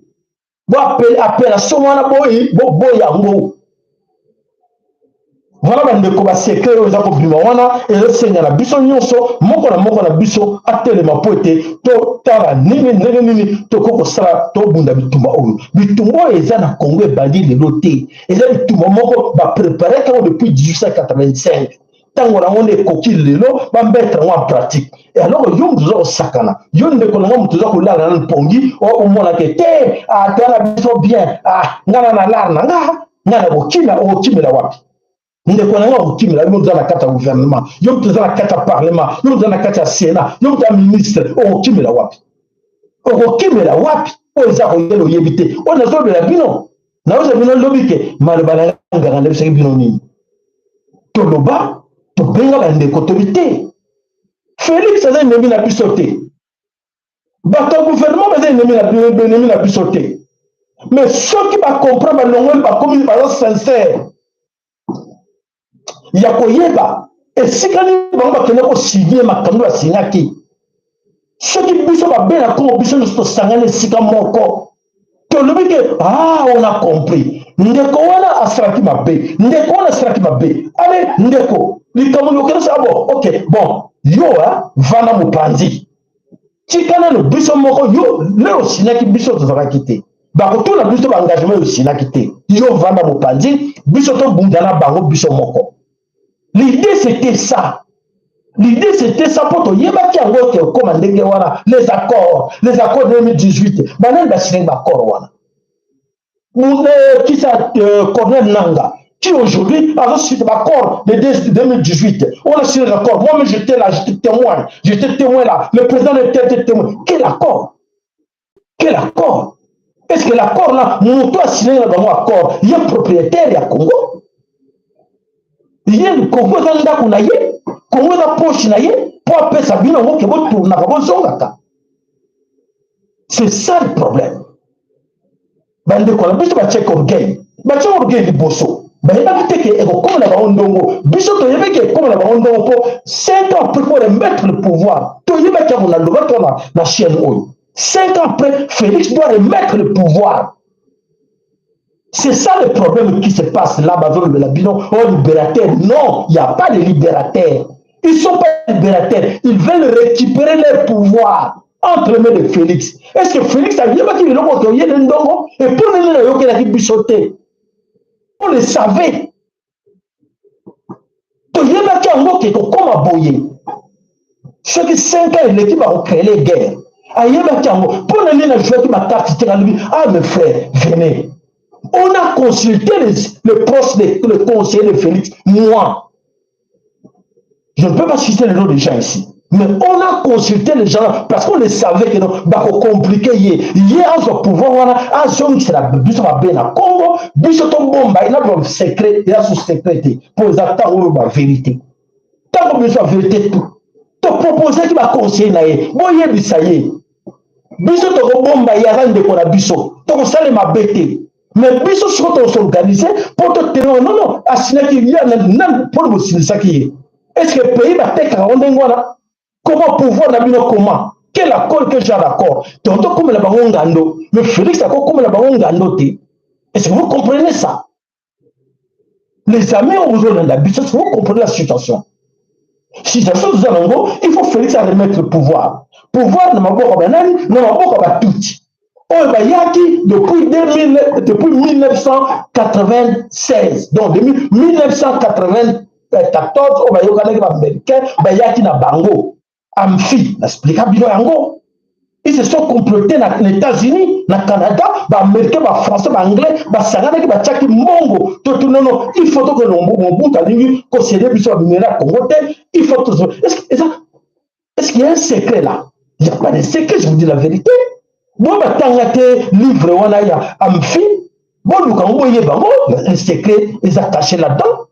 Bo apele appellation wana, boboya yango. Voilà bandeko, basecret oyo eza kobima wana ezosenga na biso nyonso, moko na moko na biso atelema mpo ete totala nini, ndenge nini tokoki kosala tobunda bitumba oyo. Bitumba oyo eza na Congo ebandi lelo te. Eza bitumba moko bapreparaki yango depuis 1885. Ntango nango nde ekoki lelo bamettre yango en pratique. Et alors yo moto oza kosakana, yo ndeko nango moto oza kolala na mpongi, omonake te ata na biso bien. Nga na nalara na nga, nga na kokimela. Okokimela wapi, ndeko na nga? Okokimela, yo moto oza na kati ya gouvernement, yo moto oza na kati ya parlement, yo moto oza na kati ya sénat, yo moto ya ministre, okokimela wapi? Okokimela wapi? Oyo eza koyela, oyebi te. Oyo nazolobela bino, nayoza bino lobi ke maloba na nganga nayebisaki bino nini. Toloba, tobenga bandeko, tobi te Félix aza ennemi na biso te, bato ya gouvernement baza ennemi na biso te. Mais soki bacomprendre, balongoli, bakomi baza sincère ya koyeba esika nini bango bakende kosigne makambo basignaki, soki biso babena Kongo, biso nyonso tosangani esika moko, tolobi ke ah, on a compris, ndeko wana asalaki mabe, ndeko wana asalaki mabe. Ale ndeko, likambo lokende sa bon, ok, bon, yo vanda mopanzi, tika nano biso moko. Yo le osignaki, biso tozalaki te. Bakotuna biso baengagement oyo osignaki te. Yo vanda mopanzi, biso tobunda na bango biso moko. L'idée, c'était ça. L'idée, c'était ça, mpo toyebaki yango ete okóma ndenge wana. Les accords, les accords 2018, banani basignaki baaccord wana? Kisa Corneille Nanga qui aujourd'hui a reçu l'accord de 2018. On a signé l'accord. Moi-même, j'étais là, j'étais témoin. J'étais témoin là. Le président était témoin. Quel accord? Quel accord? Est-ce que l'accord là, moto a signé l'accord? Il y a un propriétaire, il y a Congo. Il y a Congo dans ndako na ye, Congo dans poche na ye, po apesa bino ngo ke botournaka, bozongaka. C'est ça le problème. Bandeko na biso batiaki orgueil, batiaki orgueil liboso. Bayebaki te ke ekokomela bango ndongo. Biso toyebaki ekomela bango ndongo mpo 5 ans après, pour remettre le pouvoir. Toyebaki yango, nalobaki wana na chaîne oyo. 5 ans après, Félix doit remettre le pouvoir. C'est ça le problème qui se passe là. Bazolobela bino, oh, libérateur. Non, il n'y a pas de libérateur. Ils sont pas libérateurs, ils veulent récupérer leur pouvoir entre les mains de Félix. Est ce que Félix ayebaki biloko toyele ndongo? Et mpo nini nayokelaki biso te? On le savait, toyebaki yango ke kokóma boye. Soki 5 ans eleki, bakocréer guerre. Ayebaki yango. Mpo na nini najwaki bakarte te? Alobi: "Ah, mes frères, venez." On a consulté les proches, les conseillers de Félix. Moi, je ne peux pas citer le nom des gens ici, mais on a consulté les gens parce qu'on le savait que non, bakocompliquer ye, ye azwa pouvoir wana, azongisela biso mabe na Congo. Biso tobomba na secret, eza sous secret te, mpo eza ntango oyo bavérité, ntango biso ya vérité tout. Toproposaki baconseiller na ye: boyebisa ye, biso tokobomba ye, aza ndeko na biso, tokosala mabe te, mais biso sikoyo tokos'organiser mpo totelema. Non, non, asinaki ye nani? Mpona bosilisaki ye, est ce que pays batekaka ngo ndenge wana? Comment pouvoir na bino? Comment? Quel accord? Quel genre d'accord? Donc tokomela bango ngando, mais Félix akokomela bango ngando te. Est ce que vous comprenez ça, les amis oyo bozolanda biso? Est ce que vous comprenez la situation? Situation toza nango, il faut Félix à remettre le pouvoir. Pouvoir na maboko banani? Na maboko ya Batutsi oyo bayaki depuis 2000, depuis 1996, donc 1994, oyo bayokanaki, Baaméricain bayaki na bango amfi. Naexplika bino yango. Ils se sont complotés na États-Unis, na Canada, Baaméricain, Bafrançais, Baanglais basanganaki, batiaki mbongo. Toto nono, il faut tokende. Mobutu alingi kocéder biso baminerais ya Congo te. Il faut, est-ce qu'il y a un secret là? Il n'y a pas de secret, je vous dis la vérité. Bo batanga te livre wana ya amfi, boluka ngo, boyeba ngo. Un secret eza caché là-dedans.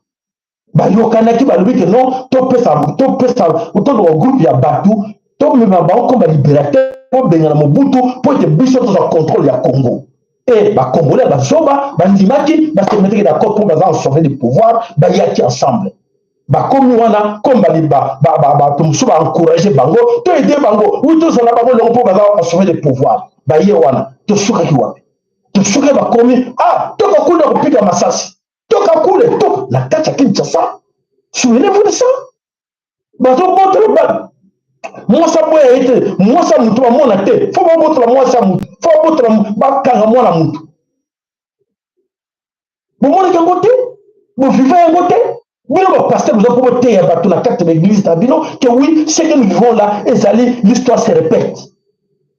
Bayokanaki, balobi ke non, topesa, topesa, toluka groupe ya bato, tomema bango comme balibérateur, bobengana Mobutu mpo ete biso tozwa contrôle ya Congo. E Bacongolais bazoba, bandimaki, basemetaki d'accord mpo baza ensorcelés du pouvoir. Bayaki ensemble, bakomi wana comme bato mosusu baencourage bango, to aide bango, wi, tozala bango longo mpo baza ensorcelés de pouvoir. Baye wana, tosukaki wapi? Tosukaki, bakomi, ah, toka kuna kopika masasi, toka kule to na kati ya Kinshasa. Souvenez-vous de ça. Bazobotola mwasi, aboya ye te. Mwasi ya mutu bamona te, fo babotola mwasi ya mutu, fo babotola, bakanga mwana mutu. Bomonaki yango te? Boviva yango te? Bino bapasteur, boza mpo boteya bato na kati ya baeglise na bino que oui, ce que nous vivons là ezali l'histoire se répète.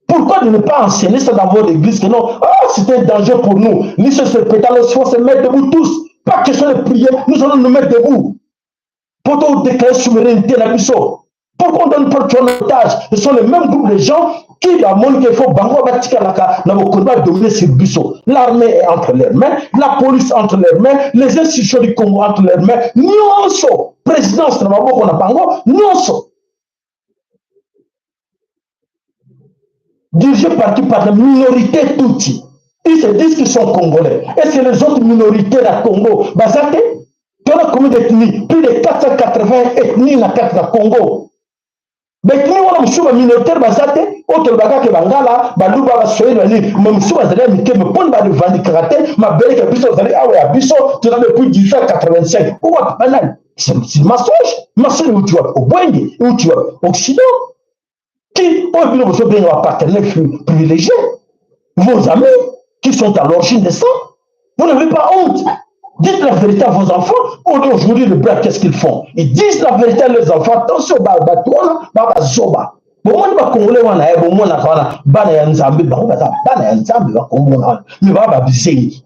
Pourquoi de ne pas enseigner ça dans votre église que non, ah, c'est un danger pour nous, l'histoire se répète, alors il faut se mettre debout tous? Pas question de prier, nous allons nous mettre debout pour déclarer souveraineté na biso. Pourquoi on donne pas en otage? Ce sont les mêmes groupes de gens qui bamoni qu'il faut bango batikalaka na bokonzi, badominer sur biso. L'armée est entre leurs mains, la police entre leurs mains, les institutions du Congo entre leurs mains, nyonso, présidence na maboko na bango, nyonso dirigé parti par la minorité tutsi. Ils se disent qu'ils sont Congolais. Et c'est les autres minorités na Congo baza te? Tona combien d'ethnies? Plus de 480 ethnies na kati na Congo. Baethnie wana mosusu, baminoritaire baza te? Oyo tolobaka ke Bangala, Baluba, Baswahili, banini, mais mosusu bazali ya mike, mais mponi barevendikaka te mabeleke? Biso ozali awa ya biso, toza depuis 1885. Owapi? Banani? C'est mensonge. Mensonge euti wapi? Obwenge euti wapi? Occident qui oyo bino bozobenga bapartenaire privilégié, vos amis qui sont à l'origine de ça. Vous n'avez pas honte? Dites la vérité à vos enfants. Aujourd'hui, les Blancs, qu'est-ce qu'ils font? Ils disent la vérité à leurs enfants. Attention, bato wana babazoba. Bomoni Bakongole wana ye, bomonaka wana bana ya Nzambe, bango baza bana ya Nzambe, bakomona wana, mais baa babizengi,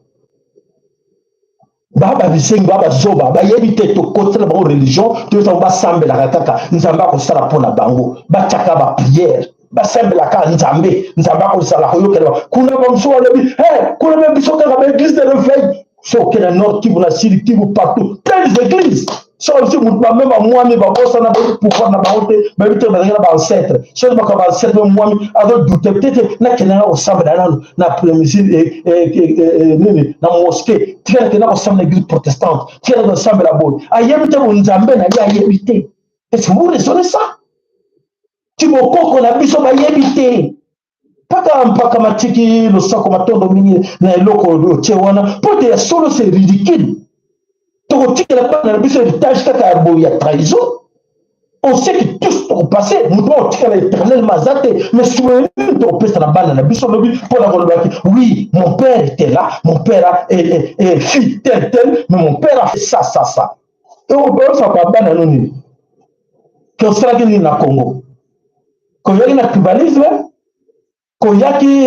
baa babizengi, baa bazoba, bayebi te. Tokotela bango religion, toyesa bango, basambelaka kaka, Nzambe akosala mpo na bango. Batiaka baprière, basambelaka Nzambe, Nzambe akozala koyokela. Kuna bamosusu balobi kuna mpe biso kaka baéglise de réveil. So okende Nord Kivu, na Sud Kivu, partout plein des églises. Soki biso moto bamema mwami babosana pouvoir na bango te, bayebi te bazalaki na baancêtre. Soki baka baancêtre me mwami azodoute te te, nakendanga kosambela nano na premisi nini na mosquée, tika nakenda kosambela église protestante, tika nakenda kosambela boye. Ayebi te bonzambe na ye, ayebi te. Est-ce que vous raisonnez ça? Ti bokoko na biso bayebi te. Mpaka mpaka matiki losako, matondo mingi na eloko otie wana, mpo ete ya solo, c'est ridicule. Tokotikela bana na biso héritage kaka ya boye ya trahison. On sait que tous tokopasse, moto moko otikala éternellement aza te, mais souvenir tokopesa na bana na biso lobi mpona kolobaki: oui, mon père était là, mon père a et fille tel tel, mais mon père a fait ça, ça, ça. Oyosaka bana no nini? Ke osalaki nini na Congo? Koyaki na tribalisme, koyaki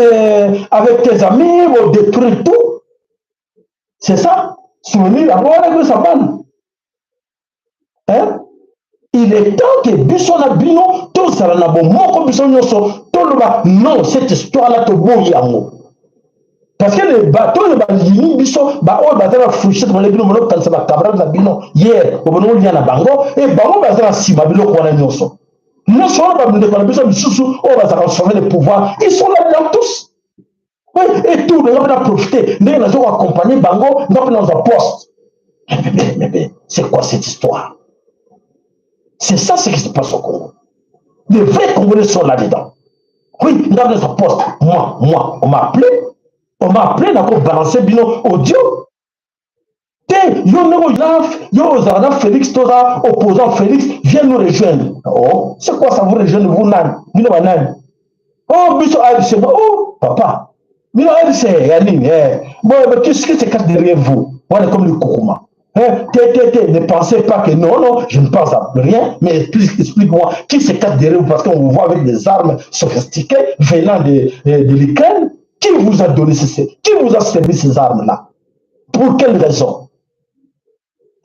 avec tes amis bodétruire tout. C'est ça souvenir yango wana ekoyesa bana, hein? Il est temps que biso na bino tozala na bomoko, biso nyonso toloba non, cette histoire là toboyi yango, parce que bato oyo balingi biso, baoyo baza na fourchette bale bino, bonokanisa bacamarade na bino hier, obona olia na bango e bango baza na nsima biloko wana nyonso nyonso wana. Bandeko na biso misusu oyo bazalaka sauver le pouvoir, ils sont là dedans tous. Oui, et tout nga mpe na profite ndenge nazo koaccompagne bango, nga mpe nazwa poste. Mais c'est quoi cette histoire? C'est ça ce qui se passe au Congo. Les vrais Congolais sont là-dedans. Oui, nga mpe nazwa poste. Moi, on m'a appelé, on m'a appelé, nako balancer bino audio te. Yo ndenge yo ozala na Félix, toza opposant Félix, viens nous rejoindre. Oh, c'est quoi ça, vous rejoindre? Vous nani? Bino banani? Oh, biso AFC. Oh papa, bino AFC ya nini? Eh bon, qu'est-ce qui se cache derrière vous wana comme le kukuma? Hein, te, te, te, ne pensez pas que non, non, je ne pense à rien, mais explique-moi qui se cache derrière vous, parce qu'on vous voit avec des armes sophistiquées venant de l'Ukraine. Qui vous a donné ces, qui vous a servi ces armes-là? Pour quelle raison?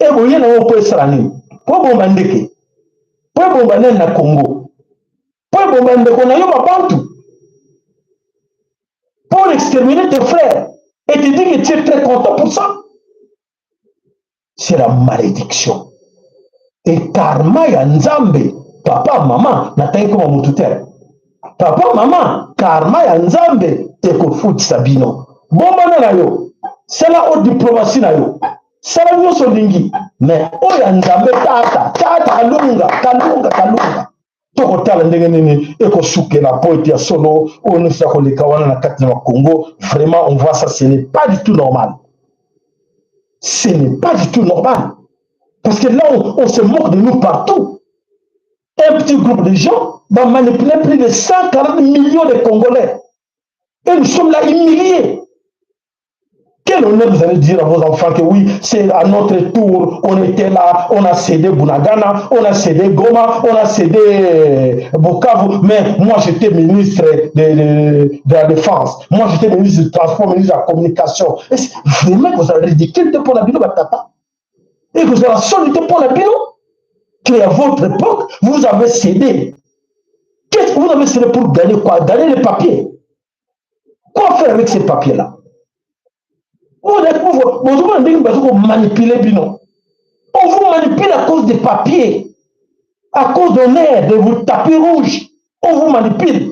E boye nango mpo esala nini? Mpo ebomba ndeke? Mpo ebomba nani na Congo? Mpo ebomba ndeko na yo babantu, pour exterminer tes frères, et tu dis que tu es très content pour ça? C'est la malédiction et karma ya Nzambe. Papa, mama, natangi koma motu te. Papa, mama, karma ya Nzambe ekofutisa bino. Bombana na yo, sala o diplomatie na yo, sala nyonso olingi, mais oyo ya Nzambe, tata, tata Kalunga, Kalunga, Kalunga, tokotala ndenge nini ekosukela, po ete ya solo, oyo nyonso ya koleka wana na kati na Congo, vraiment, on voit ça, ce n'est pas du tout normal, ce n'est pas du tout normal, parce que là on se moque de nous partout. Un petit groupe de gens va manipuler plus de 140 millions de Congolais et nous sommes là humiliés. Quel honneur vous allez dire à vos enfants que oui, c'est à notre tour, on était là, on a cédé Bunagana, on a cédé Goma, on a cédé Bukavu, mais moi j'étais ministre de la Défense, moi j'étais ministre du Transport, ministre de la Communication. Et vraiment, vous avez ridicule pour la bino, tata. Et vous avez la solidité pour la bino, qu'à votre époque, vous avez cédé. Qu'est-ce que vous avez cédé? Pour gagner quoi? Gagner les papiers. Quoi faire avec ces papiers-là? Bozomona ndenge baza komanipuler bino. On vous manipule à cause des papiers, à cause d'honneur de vos tapis rouges, on vous manipule.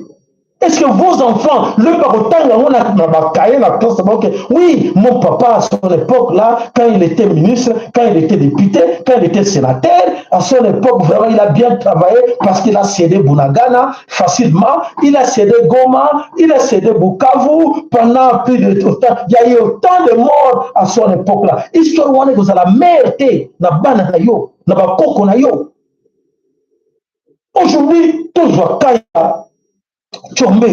Est-ce que vos enfants, le bakotanga yango na bacahier na classe, ok, oui, mon papa à son époque là, quand il était ministre, quand il était député, quand il était sénateur, à son époque, vraiment, il a bien travaillé parce qu'il a cédé Bunagana facilement, il a cédé Goma, il a cédé Bukavu pendant plus de autant, il y a eu autant de morts à son époque là. Histoire wana ekozala mare te na bana na yo, na bakoko na yo. Aujourd'hui, tozwa kaya Tshombe.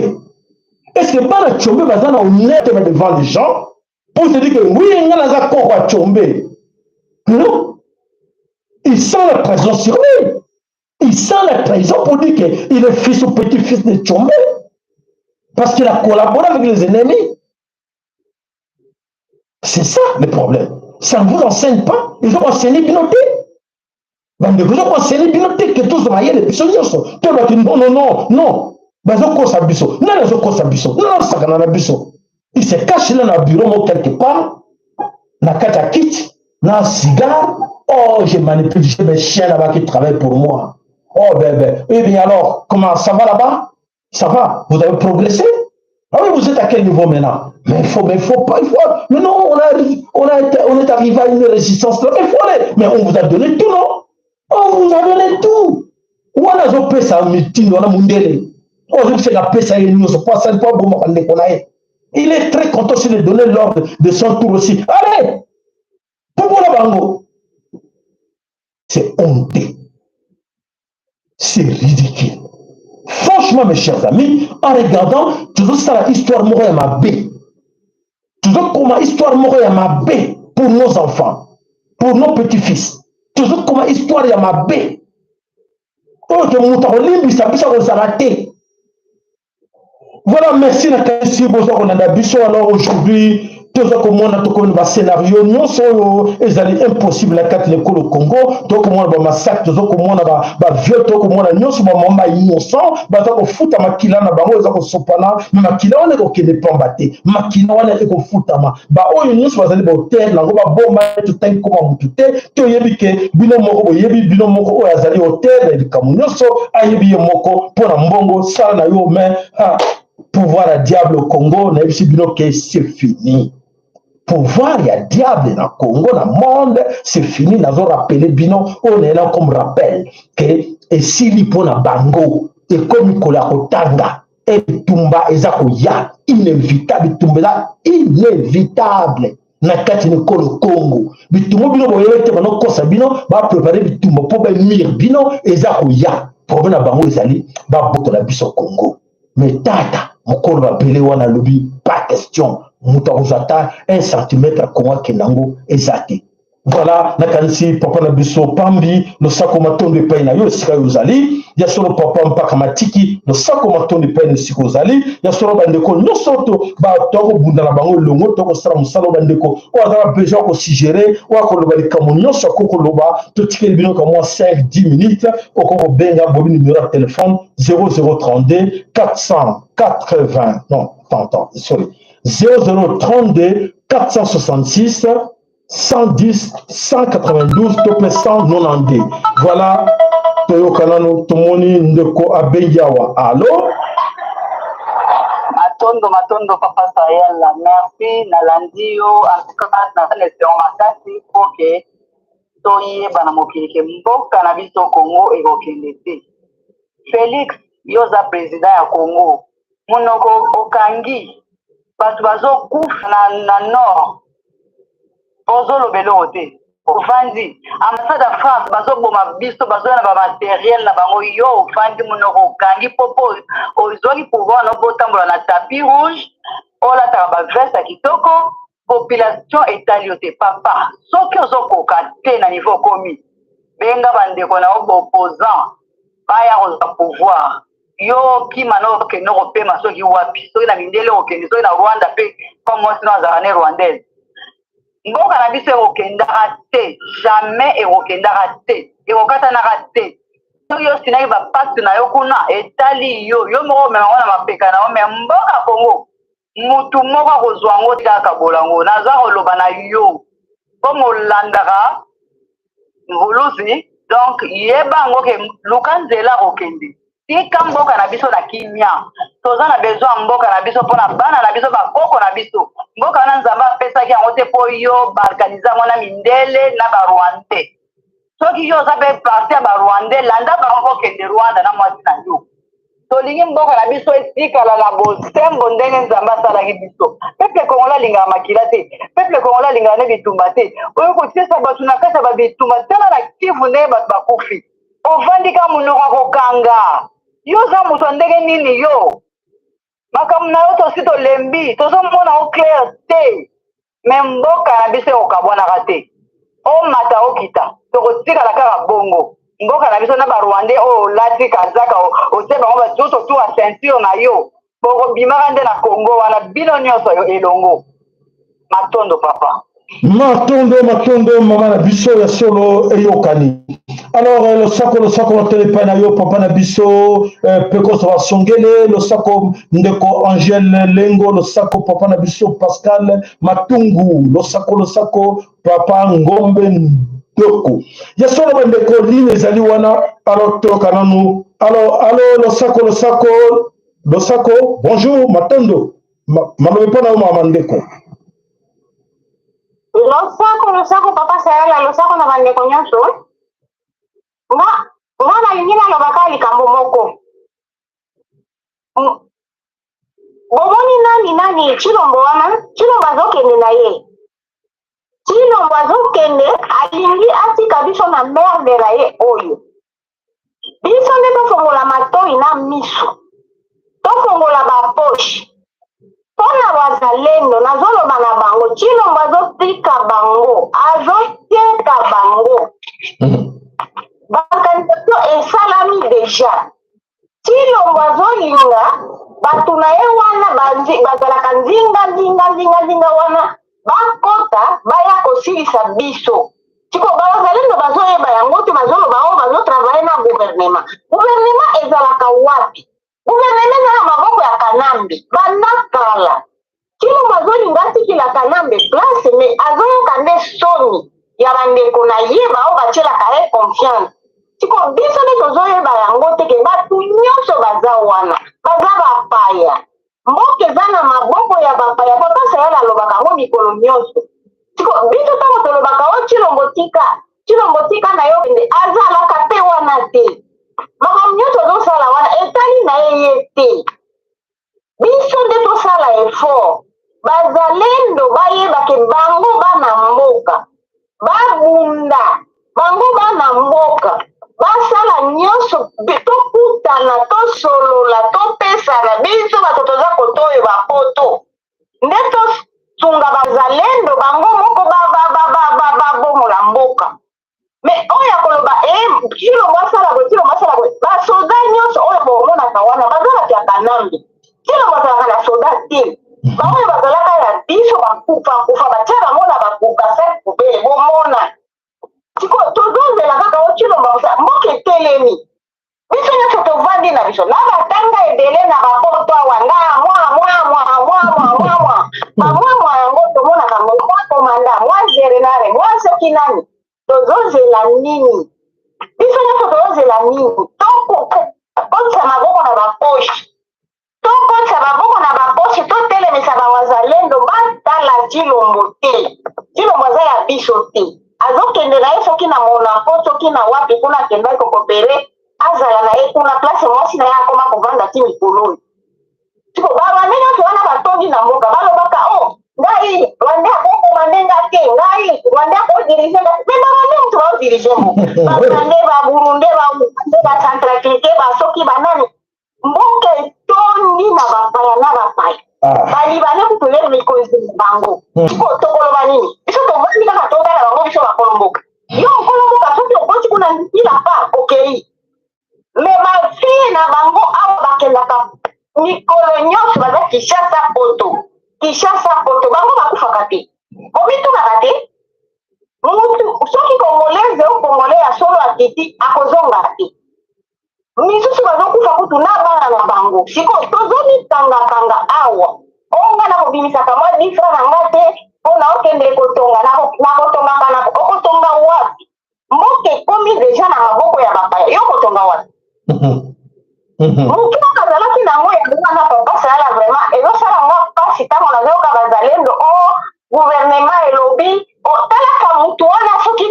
Est-ce que bana Tshombe baza na honnête devant les gens pour se dire que oui, nga naza koko ya Tshombe? Non, il sent la trahison sur lui. Il sent la trahison pour dire qu'il est fils ou petit-fils de Tshombe parce qu'il a collaboré avec les ennemis. C'est ça le problème. Ça ne vous enseigne pas. Ils ont enseigné bino te. Bandeko, ozo koenseigner bino te ke tozwa mayele biso nyonso, tolobaki non, non, non, non. Bazokosa biso. Nani azokosa biso? Nani azosakana na biso? Il se cache là na bureau mo quelque part, na kati ya kiti na cigare. Oh, je manipule, j'ai mes chiens là-bas qui travaillent pour moi. Oh, ben, ben. Eh bien alors, comment ça va là-bas? Ça va? Vous avez progressé? Ah oui, vous êtes à quel niveau maintenant? Mais il faut, mais il faut pas, il faut. Mais non, on, a, on, a été, on est arrivé à une résistance là, il faut aller. Mais on vous a donné tout, non? On vous a donné tout. Wana azopesa mitindo wana mundele oyo azobisaka apesa ye nyonso po asali po abomaka ndeko na ye. Il est très content aussi de donner l'ordre de son tour aussi. Allez, pubola bango. C'est honteux, c'est ridicule. Franchement, mes chers amis, en regardant, tozosala histoire moko ya mabe, tozokoma histoire moko ya mabe pour nos enfants, pour nos petits-fils. Tozokoma histoire ya mabe oyo ke moto akolimbisa biso akozala te. Voilà, merci. Nakanisi boza kolanda biso. Alors aujourd'hui, toza komona, tokomi bascénario nyonso oyo ezali impossible na kati na ekolo Congo. Tokomona bamassacre, toza komona baviol, tokomona nyonso, bamama bainnocent baza kofuta makila na bango eza kosopana. Me makila wana ekokende pamba te, makila wana ekofutama. Baoyo nyonso bazali baauteur nango, babomba, totangi koma motu te. Toyebi ke bino moko boyebi, bino moko oyo azali auteur na likambo nyonso ayebi ye moko. Mpo na mbongo, sala na yo. Mais pouvoir ya diable au Congo, nayebisi bino ke c'est fini. Pouvoir ya diable na Congo, na monde, c'est fini. Nazorappeler bino oyo nayela comme rappel ke esili mpo na bango. Ekomi kola kotanga, etumba eza koya, inévitable. Bitumba eza inévitable na kati na ekolo Congo. Bitumba, bino boyebi te, banokosa bino, baprépare bitumba mpo bamire bino. Eza koya. Problème na bango ezali babotola biso Congo. Mais tata mokolo babele wana alobi: pas question, moto akozwa ata 1 centimètre Kongo akende yango eza te. Voilà, nakanisi papa na biso Pambi, losako, matondo epai na yo esika oyo ozali. Ya solo, papa Mpaka Matiki, losako, matondo epai na esika ozali. Ya solo, bandeko nyonso tokobunda na bango elongo, tokosala mosala oyo. Bandeko oyo aza na besoin kosuggérer, oyo akoloba likambo nyonso akoki koloba, totikeli bino ka mwa 5 10 minutes, okoki kobenga bobi numéro ya téléphone 0032 480, non, attends, attends, sorry, 0032 466 110 192 to mpe 192. Voilà, toyoka nano, tomoni ndeko abengi awa. Allo? Matondo, matondo, papa Sayel, merci. Nalandi yo. En tout cas, naza na esengo makasi mpo ke toyeba na mokili ke mboka na biso Congo ekokende te. Félix, yo oza président ya Congo, monoko okangi, bato bazokufa na nord, ozoloba eloko te, ofandi. Ambassade ya France bazoboma biso, bazoya na bamatériel na bango, yo ofandi, monoko okangi. Mpo ozwaki pouvoir na botambola na tapis rouge, olataka baveste ya kitoko, population etali yo te. Papa, soki ozokoka te na niveau okomi, benga bandeko na yo baopposant baya kozwa pouvoir. Yo okima na okende kopema soki wapi, soki na mindele okende, soki na Rwanda mpe, comme mwasi no azalaka ne rwandaise. Mboka na biso ekokendaka te, jamais ekokendaka te, ekokatanaka te. Soki yo sinaki bapacte na yo kuna, etali yo, yo moko omema ngo na mapeka na yo. Me mboka Kongo, mutu moko akozwa yango te, akabola yango. Naza koloba na yo mpo molandaka mvuluzi, donc yeba yango ke luka nzela kokende, tika mboka na biso na kimia. Toza na besoin ya mboka na biso mpona bana na biso, bakoko na biso. Mboka wana Nzambe apesaki yango te mpo yo balkanize yango na mindele na barwandais. Soki yo oza mpe parti ya barwandais, landa bango, kokende Rwanda na mwasi na yo. Tolingi mboka na biso etikala na bosembo ndenge Nzambe asalaki biso. Peuple congolais alingaka makila te, peuple congolais alingaka ne bitumba te. Oyo kotiesa bato na kati ya babitumba, tala na Kivu ndenge bato bakufi, ovandi ka monoko ya kokanga. Yo oza moto ya ndenge nini? Yo makambo na yo tosi tolembi, tozomona o clair te. Me mboka na biso ekokabwanaka te, omata okita, tokotikala kaka bongo. Mboka na biso na barwandais oyo olati kazaka, otie bango batutu autour ya ceinture na yo, bokobimaka nde na Congo wana bino nyonso yo elongo. Matondo, papa. Matondo, matondo, mama na biso. Ya solo, eyokani. Alors losako, losako, matondo epai na yo, papa na biso Pekoso Basongele. Losako, ndeko Angele Lengo. Losako, papa na biso Pascal Matungu. Losako, losako, papa Ngombe. kitoko. Ya solo bandeko, ligne ezali wana. Alors toyoka nanu. Alors alo, losako, losako, losako, bonjour, matondo, malobi mpo na yo, mama ndeko. Losako, losako, papa Sayala, losako na bandeko nyonso. Nga nalingi nalobaka likambo moko. Bomoni nani Tshilombo wana, Tshilombo azokende na ye. Tshilombo azokende, alingi atika biso na merde na ye oyo. Biso nde tofongola matoi na miso, tofongola bapoche mpo na wazalendo. Nazoloba na bango, Tshilombo azotika bango, azoteka bango. Baorganisation esalami déjà. Tshilombo azolinga bato na ye wana bazalaka nzinga nzinga nzinga nzinga wana, bakota baya kosilisa biso. Siko bazalendo bazoyeba yango te, bazoloba oyo bazotravailler na gouvernement. Gouvernement ezalaka wapi? Gouvernement eza na maboko ya Kanambe banda kala. Tshilombo azolinga atikila Kanambe place, mais azoyoka nde soni ya bandeko na ye bao batielaka ye confiance. Siko biso nde tozoyeba yango te ke bato nyonso baza wana baza bapaya. Mboka eza na maboko ya bapaya. Papa Sayala alobaka yango mikolo nyonso. Siko biso ntango tolobaka o Tshilombo tika, Tshilombo tika na yo kende, azalaka te wana te. Makambo nyonso ozosala wana etali na ye ye te. Biso nde tosala effort, bazalendo bayebake bango bana mboka, babunda bango bana mboka, basala nyonso, tokutana, tosolola, topesana. Biso bato toza koto oyo bapoto nde tosunga bazalendo, bango moko babongola mboka. Mais oyo akoloba e Tshilombo asala boye, Tshilombo asala boye, basoda nyonso oyo bomonaka wana bazalaka ya Kanambe. Tshilombo azalaka na soda te. Baoyo bazalaka ya biso bakufa kufa, batia bango na basac poubelle. Bomona sikoyo tozozela kaka o Tshilombo akosala mboka etelemi. Biso nyonso tovandi na biso na batanga ebele na bapoto awa, nga mwa mwa mwa mwa mwa mwa mwa bamwa mwa yango tomonaka ngo, mwa komanda, mwa général, mwa soki nani. Tozozela nini? Biso nyonso tozozela nini? Tokotisa maboko na bapoche, tokotisa maboko na bapoche, totelemisa bawazalendo batala Tshilombo te. Tshilombo aza ya biso te. Azokende na ye soki na Monaco, soki na wapi kuna akendaki kokopere, azala na ye kuna place mwasi na ye akoma kovanda ti mikolo oyo. Siko barwande nyonso wana batondi na mboka, balobaka o ngai Rwande akokomande nga te, ngai Rwande akodiriger nga. Mais barwande moto baodiriger mboka, barwande, baburunde, baugande, bacentrafricain, basoki banani, mboka etondi na bapaya na bapaya. Balibane kutu nde mikonzi na bango. Siko tokoloba nini? Biso tovandi kaka totala bango. Biso bakolo mboka, yo mokolo mboka, soki okoti kuna ila pa okei, mais bafille na bango awa bakendaka mikolo nyonso, baza Kinshasa poto, Kinshasa poto, bango bakufaka te. Bomitunaka te, mutu soki congolaise o congolais ya solo akiti, akozonga te. Misusu bazokufa kutu na bana na bango. Sikoyo tozomikangakanga awa, o nga na kobimisaka mwa difra na nga te mpo na okende kotonga, nakotongaka na okotonga wapi? Mboka ekomi déjà na maboko ya bapaya, yo kotonga wapi? Motu kaka azalaki nango yango wana. Papa Sayala, vraiment ezosala nga mpasi ntango nazoyoka bazalendo o gouvernement elobi otalaka mutu wana soki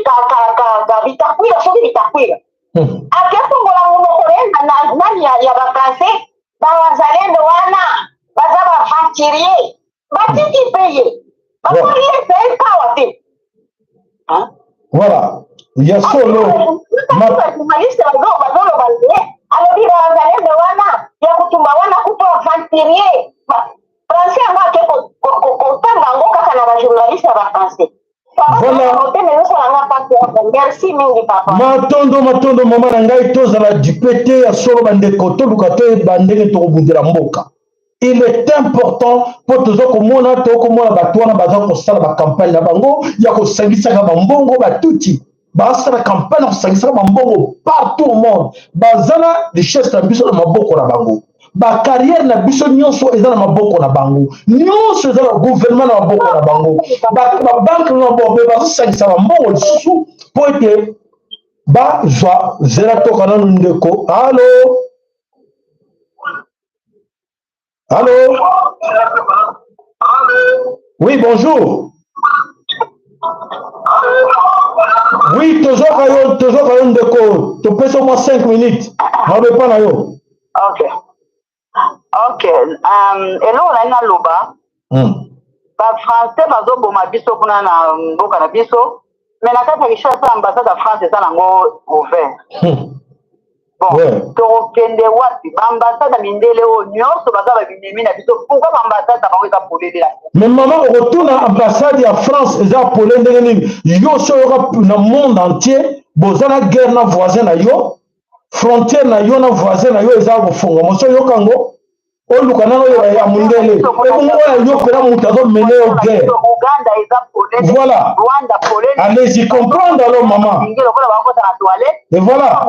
Bitakwira, soki Bitakwira akefongola monoko na ye nani ya bafrançais, bawazalendo wana baza baaventurier, batiki mpe ye bakoli ye mpe kawa te. Voilà, ya solo. Journaliste bazoloba ye alobi bawazalendo wana ya kotumba wana kutu aventurier, français yango ake kotanga yango kaka na bajournaliste ya bafrançais. Motema ezosalanga mpasi. Merci mingi, papa. Matondo, matondo, mama na ngai. Tozala dupe te. Ya solo bandeko, toluka toyeba ndenge tokobundela mboka. Il est important mpo toza komona, tokomona bato wana baza kosala bacampagne na bango ya kosangisaka bambongo. Batuti basala campagne ya kosangisaka bambongo partout au monde, baza na richesse na biso na maboko na bango. Bacarrière na biso nyonso eza na maboko na bango, nyonso eza na gouvernement na maboko na bango, babanke na bango bazosangisa bambongo lisusu mpo ete bazwa. Zela toka nanu ndeko. Allo, allo, oui, bonjour. Oui, tozoka yo, tozoka yo ndeko. Topesa mwa 5 minutes, mabe epa na yo. Ok, eloko nali naloba, bafrançais bazoboma biso kuna na mboka na biso, mais na kati ya Kinshasa, ambassade ya France eza nango ouvert. Bon, tokokende wapi? Baambassade ya mindele oyo nyonso baza babinemi na biso. Pourquoi baambassade na bango eza polele na Mais mama, okotuna ambassade ya France eza polele ndenge nini? Yo so oyoka na monde entier, boza na guerre na voisin na yo, frontière na yo na voisin na yo eza kofongama. So oyoka yango, oluka nano oyo ya mondele, ebongo oyo yo mpena moto azomene yo guerre. Uganda eza polele. Voilà. Rwanda polele. Allez-y comprendre alors, maman. Ndenge lokola bakota na toilette. Et voilà,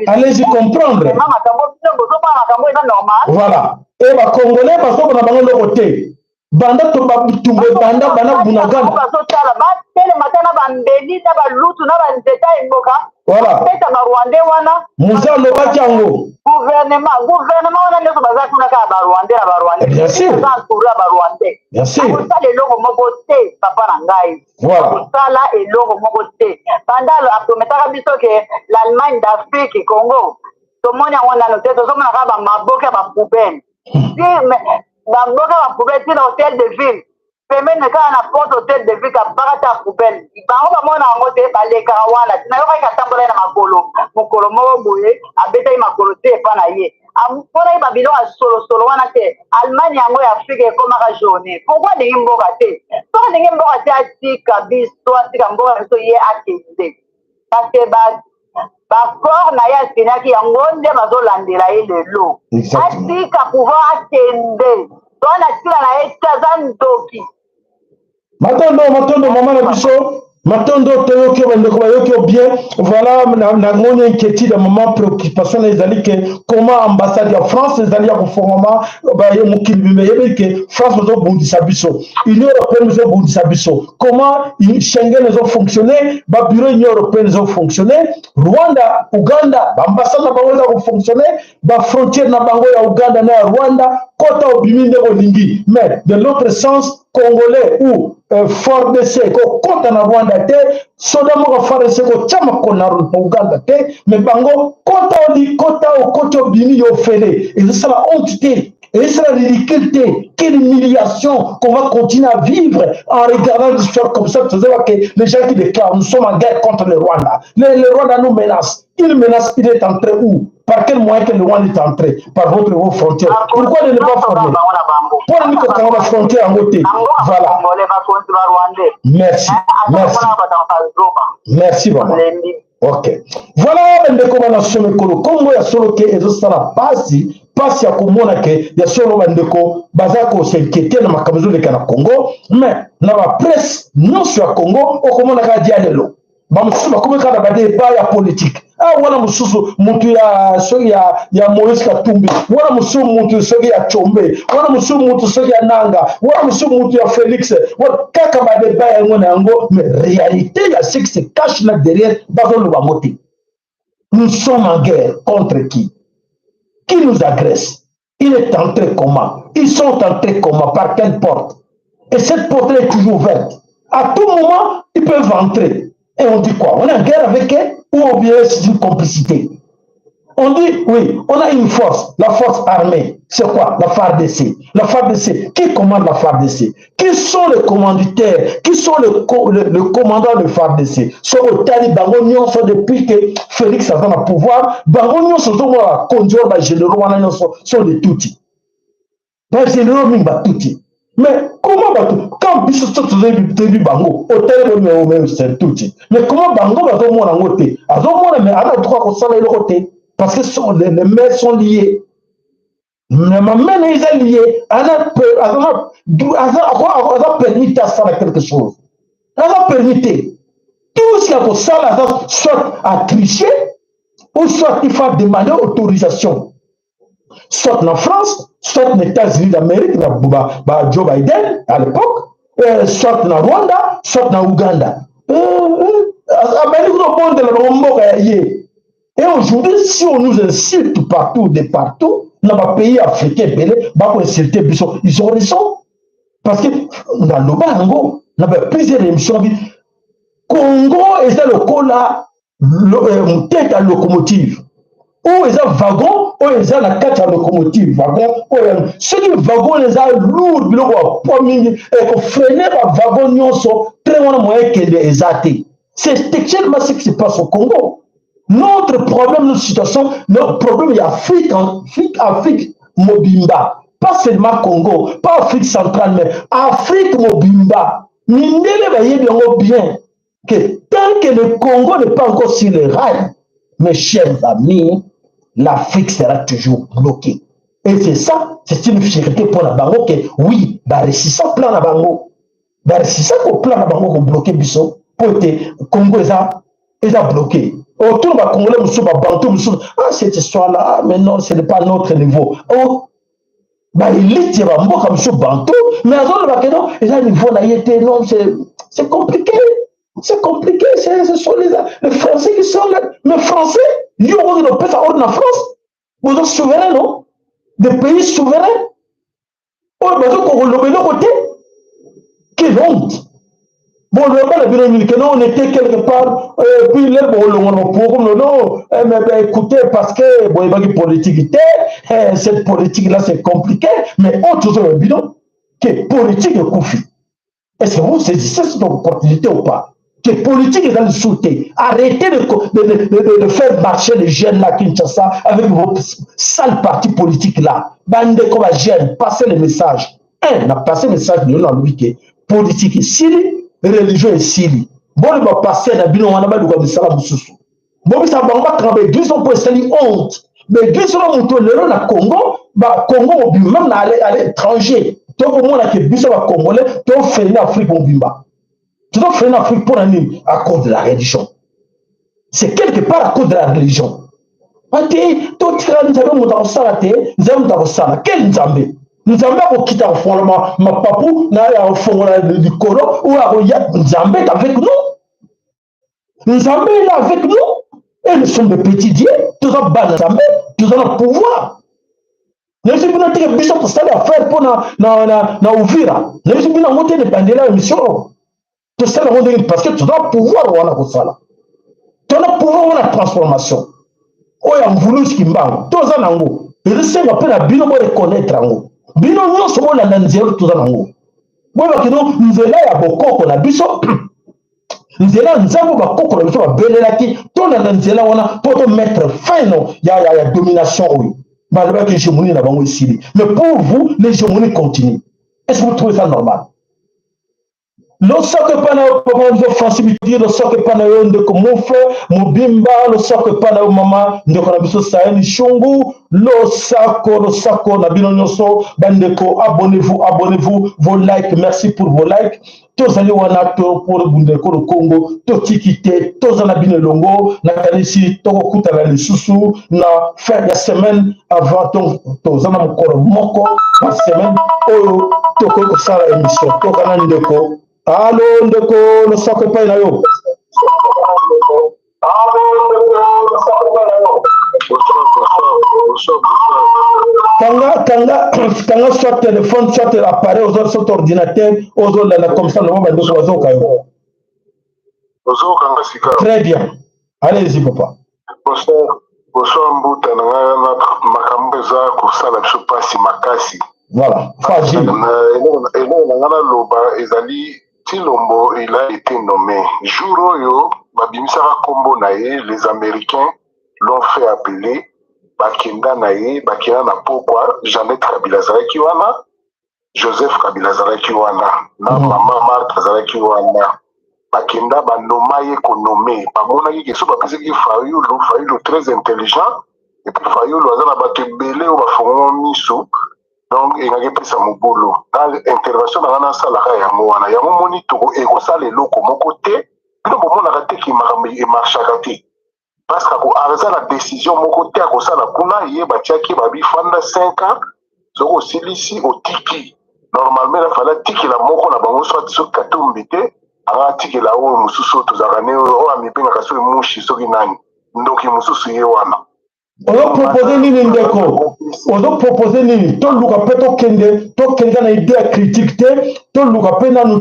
allez-y comprendre. Makambo bino bozomona, makambo eza normal. Voilà, e bacongolais bazobona bango eloko te. Banda to bitumba ebanda, bana Bunagana. Bazotala, batelema te na bambeli, na balutu, na banzete ya mboka. Pesa barwandais wana. Musa alobaki yango. Gouvernement wana nyonso baza kuna kaka barwandais na barwandais. Bien sûr. Baza entouré ya barwandais. Bien sûr. Akosala eloko moko te, papa na ngai. Kosala eloko moko te. Banda aprometaka biso ke l'Allemagne d'Afrique, Congo, tomoni yango nano te. Tozomona kaka bamaboke ya bapoubelle, bamboka bapoubelle ti na hôtel de ville pembeni, kaka na porte hôtel de ville, kabaka ta poubelle. Bango bamona yango te, balekaka wana. Nayokaki atambola ye na makolo mokolo moko boye, abetaki makolo te epa na ye, amonaki babiloko ya solosolo wana te. Allemagne yango ya Afrique ekomaka journée. Pourquoi alingi mboka te? Soki alingi mboka te, atika biso, atika mboka na biso, ye akende, parce que baaccord na ye asignaki yango nde bazolandela ye lelo. Atika pouvoir, akende to na ntina na ye te, aza ndoki. Matondo, matondo mama na biso, matondo. Toyoki yo, bandeko bayoki yo bien. Voilà, namoni inquiétude ya mama, préoccupation na ezali ke comment ambassade ya France ezali ya kofongama. Mokili bimbe eyebi ke France bazobundisa biso, Union européenne ezobundisa biso. Comment Schengen ezofonctionne, babureau Union européenne ezofonctionne, Rwanda, Uganda, baambassade na bango eza kofonctionne, bafrontière na bango ya Uganda na ya Rwanda, kota obimi ndenge olingi. Mais de l'autre sens, congolais ou FARDC kokɔta na Rwanda te, soda moko FARDC kotya makolo na Uganda te. Mais bango kota oli kota, okoti, obimi, yo ofele. Ezosala honte te, ezosala ridicule te? Quelle humiliation qu'on va continuer à vivre en regardant l'histoire comme ça! Tozala que les gens qui déclarent: nous sommes en guerre contre le Rwanda, le Rwanda nous menace. Il menace, il est entré où? Par quel moyen que le Rwanda est entré par votre vos frontières? Pourquoi ne pas former? Mpona nini kokanga bafrontière yango te? Voilà, merci, merci, merci mama. Ok, voilà, bandeko bana solo ekolo Kongo ya solo ke ezosala pasi, pasi ya komona ke ya solo bandeko baza kos'inquiéter na makambo ezoleka na Congo. Mais na bapresse nyonso ya Congo, okomona kaka dia lelo, bamosusu bakomi kaka na badébat ya politique. Ah, wana mosusu mutu ya soki ya Moïse Katumbi, wana mosusu mutu soki ya Tshombe, wana mosusu mutu soki ya Nanga, wana mosusu mutu ya Félix, kaka badébat yango na yango. Mais réalité ya ce qui se cache là derrière, bazoloba yango te. Nous sommes en guerre contre qui? Qui nous agresse? Il est entré comment? Ils sont entrés comment? Par quelle porte? Et cette porte est toujours ouverte, à tout moment ils peuvent entrer. Et on dit quoi? On est en guerre avec eux ou bien c'est une complicité? On dit, oui, on a une force, la force armée. C'est quoi? La FARDC. La FARDC, qui commande la FARDC? Qui sont les commanditaires? Qui sont le commandant de FARDC? Soki otali bango nyonso, depuis que Félix aza na pouvoir, bango nyonso ozomona bakonzi oyo, bagénéraux wana nyonso sont des Tutsi. Bagénéraux mingi batutsi. Mais comment bato quand biso so toyebi bango, otali bomeo, c'est tutsi, mais comment bango bazomona yango te? Azomona, mais aza droit kosala eloko te, parce que les mains sont liées. Mamene eza lié, aza permis te asala quelque chose, aza permis te. Tout ce akosala aza soit à tricher ou soit il faut demander autorisation. Soit na France, soit na États-Unis d'Amérique, na ba, ba Joe Biden à l'époque, soit na Rwanda, soit na Ouganda. Abandi kobondela bango mboka ya ye. Et aujourd'hui, si on nous insulte partout, de partout, dans ba pays africain ebele bakoinsulte biso, ils ont raison, parce que naloba yango na ba plusieurs émissions bi Congo eza lokola tête ya locomotive oyo eza wagon, oyo eza na kati ya locomotive. Wagon oyo, soki wagon eza lourd, biloko ya poids mingi, ekofreiner bawagon nyonso. Train wana, moyen ekende eza te. C'est actuellement ce qui se passe au Congo. Notre problème, notre situation, notre problème ya Afrique, Afrique, Afrique mobimba, pas seulement Congo, pas Afrique centrale, mais Afrique mobimba. Mindele bayebi yango bien que tant que le Congo n'est pas encore sur les rails, mes chers amis, l'Afrique sera toujours bloquée. Et c'est ça, c'est une fierté pour la bango que oui, baréussissa plan na bango. Baréussissa ko plan na bango ko bloquer biso po ete Congo eza bloqué. Autour ba Congolais mosusu, ba Bantu mosusu, ah, cette histoire là, ah, mais non, ce n'est pas notre niveau. Oh, ba élite ya bamboka mosusu bantu, mais azoloba ke non, eza niveau na ye te, non, c'est compliqué. C'est compliqué, ce sont les Français qui sont là. Mais Français, yo okoki kopesa ordre na France? Boza souverain, non? Des pays souverains oyo bazokoloba eloko te. Quelle honte! Boloba na bino nini? Ke non, on était quelque part, puis le bolongo na pour non, non, mais ben, écoutez, parce que boyebaki politique te, cette politique là, c'est compliqué. Mais autre chose, bino ke politique ekufi. Est-ce que vous saisissez cette opportunité ou pas, que politique eza lisusu te? Arrêtez de faire marcher les jeunes là, Kinshasa, avec vos sales partis politiques là. Bandeko ba jeunes, passez le message. Un na passé message lelo, nalobi ke politique esili, religion esili. Boni bapaster na bino wana baluka misala mosusu, bobisa bango bakanga baeglise mpo esali honte. Baeglise wana, moto lelo na Congo, bacongo mobimba, même na à l'étranger, tokomona ke biso bacongolais tofreiner Afrique mobimba. Tozofreiner Afrique mpo na nini? À cause de la religion. C'est quelque part à cause de la religion. Ate totikala Nzambe moto akosala te, Nzambe moto akosala. Quel Nzambe? Nzambe akokita, kofongola mapapu na ya kofongola likolo oyo akoya? Nzambe est avec nous, Nzambe est là avec nous et nous sommes des petits dieux. Toza bana Nzambe, toza na pouvoir. Nayebisi bino teke biso tosali affaire mpo na Uvira. Nayebisi bino yango te na ebandela émission oyo. Tosala yango ndenge? Parce que toza na pouvoir wana kosala, toza pouvoir wana transformation oyo ya Mvuluzi Kimbangu. Toza nango, ezosenga mpe na bino boreconnaître yango. Bino nyonso bolanda nzela toza nango. Boyebaki no nzela ya bokoko na biso, nzela Nzambe bakoko na biso babelelaki. Tolanda nzela wana mpo tomettre fin no ya domination oyo balobaki hégémonie na bango esili. Mais pour vous, l'hégémonie continue. Est-ce que vous trouvez ça normal? Losako epai na yo, papa na biso Francis Bitidi. Losako epai na yo, ndeko Mofre Mobimba. Losako epai na yo, mama ndeko na biso Saeni Shungu. Losako, losako na bino nyonso bandeko. Abonnez-vous, abonnez-vous, vos likes, merci pour vos likes. Tozali wana to mpo bundela ekolo Kongo. Totiki te, toza na bino elongo. Nakanisi tokokutana lisusu na fin ya semaine. Avant, toza na mokolo moko na semaine oyo tokoki kosala émission. Tokana ndeko. Alo ndeko, losako epai na yo. Bonsoir, bonsoir, bonsoir, bonsoir. Kanga, kanga, kanga, soit téléphone, soit appareil ozo, soit ordinateur ozolanda, comme ça loba, bandeko bazoka yo. Ozokanga sika? Très bien, allez-y papa. Bonsoir, bonsoir mbuta na ngai. Wana makambo eza kosala biso mpasi makasi. Voilà, fragile. Eloko na ngai naloba ezali Tshilombo, il a été nommé. Jour oyo babimisaka nkombo na ye, les Américains l'ont fait appeler. Bakenda na ye, bakenda na pokwa. Jeannette Kabila azalaki wana, Joseph Kabila azalaki wana na mama Marthe azalaki wana. Bakenda, banoma ye. Konommer, bamonaki ke so bapesaki Fayulu, Fayulu très intelligent, et puis Fayulu aza na bato ebele oyo bafongoma miso, donc engaki epesa mobulu. Na intervention na ngai nasalaka yango wana. Yango moni ekosala eloko moko te. Bino bomonaka te ke makambo emarchaka te. Parce que aza na décision moko te akosala kuna. Ye batiaki babi fanda 5 ans, soki osilisi otiki. Normalement il fallait atikela moko na bango, soit soki Katumbi te, anga atikela oyo mosusu oyo tozalaka ne, oyo amibengaka soki Mushi, soki nani, ndoki mosusu ye wana. Ozopropose nini, ndeko? Ozopropose nini? Toluka mpe tokende na idée ya critique te. Toluka mpe nanu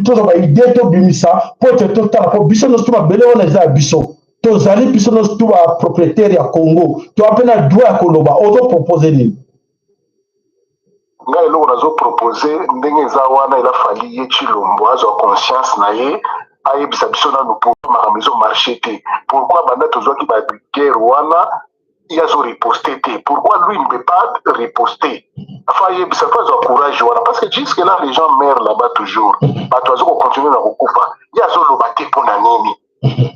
tozwa baidée, tobimisa mpo ete totala, mpo biso nyonso to mabele wana eza ya biso. Tozali biso nyonso to bapropriétaire ya Congo, toa mpe na droit ya koloba. Ozopropose nini? Ngai eloko nazopropose, ndenge eza wana, il fallait ye Tshilombo azwa conscience na ye, ayebisa biso nanu po makambo ezomarche te. Pourquoi banda tozwaki baguerre wana, ye azoriposte te? Pourquoi lui ne peut pas riposter? Faut ayebisa, faut azwa courage wana, parce que jusque là les gens meurent là-bas toujours, bato aza kocontinue na kokufa, ye azoloba te. Mpo na nini?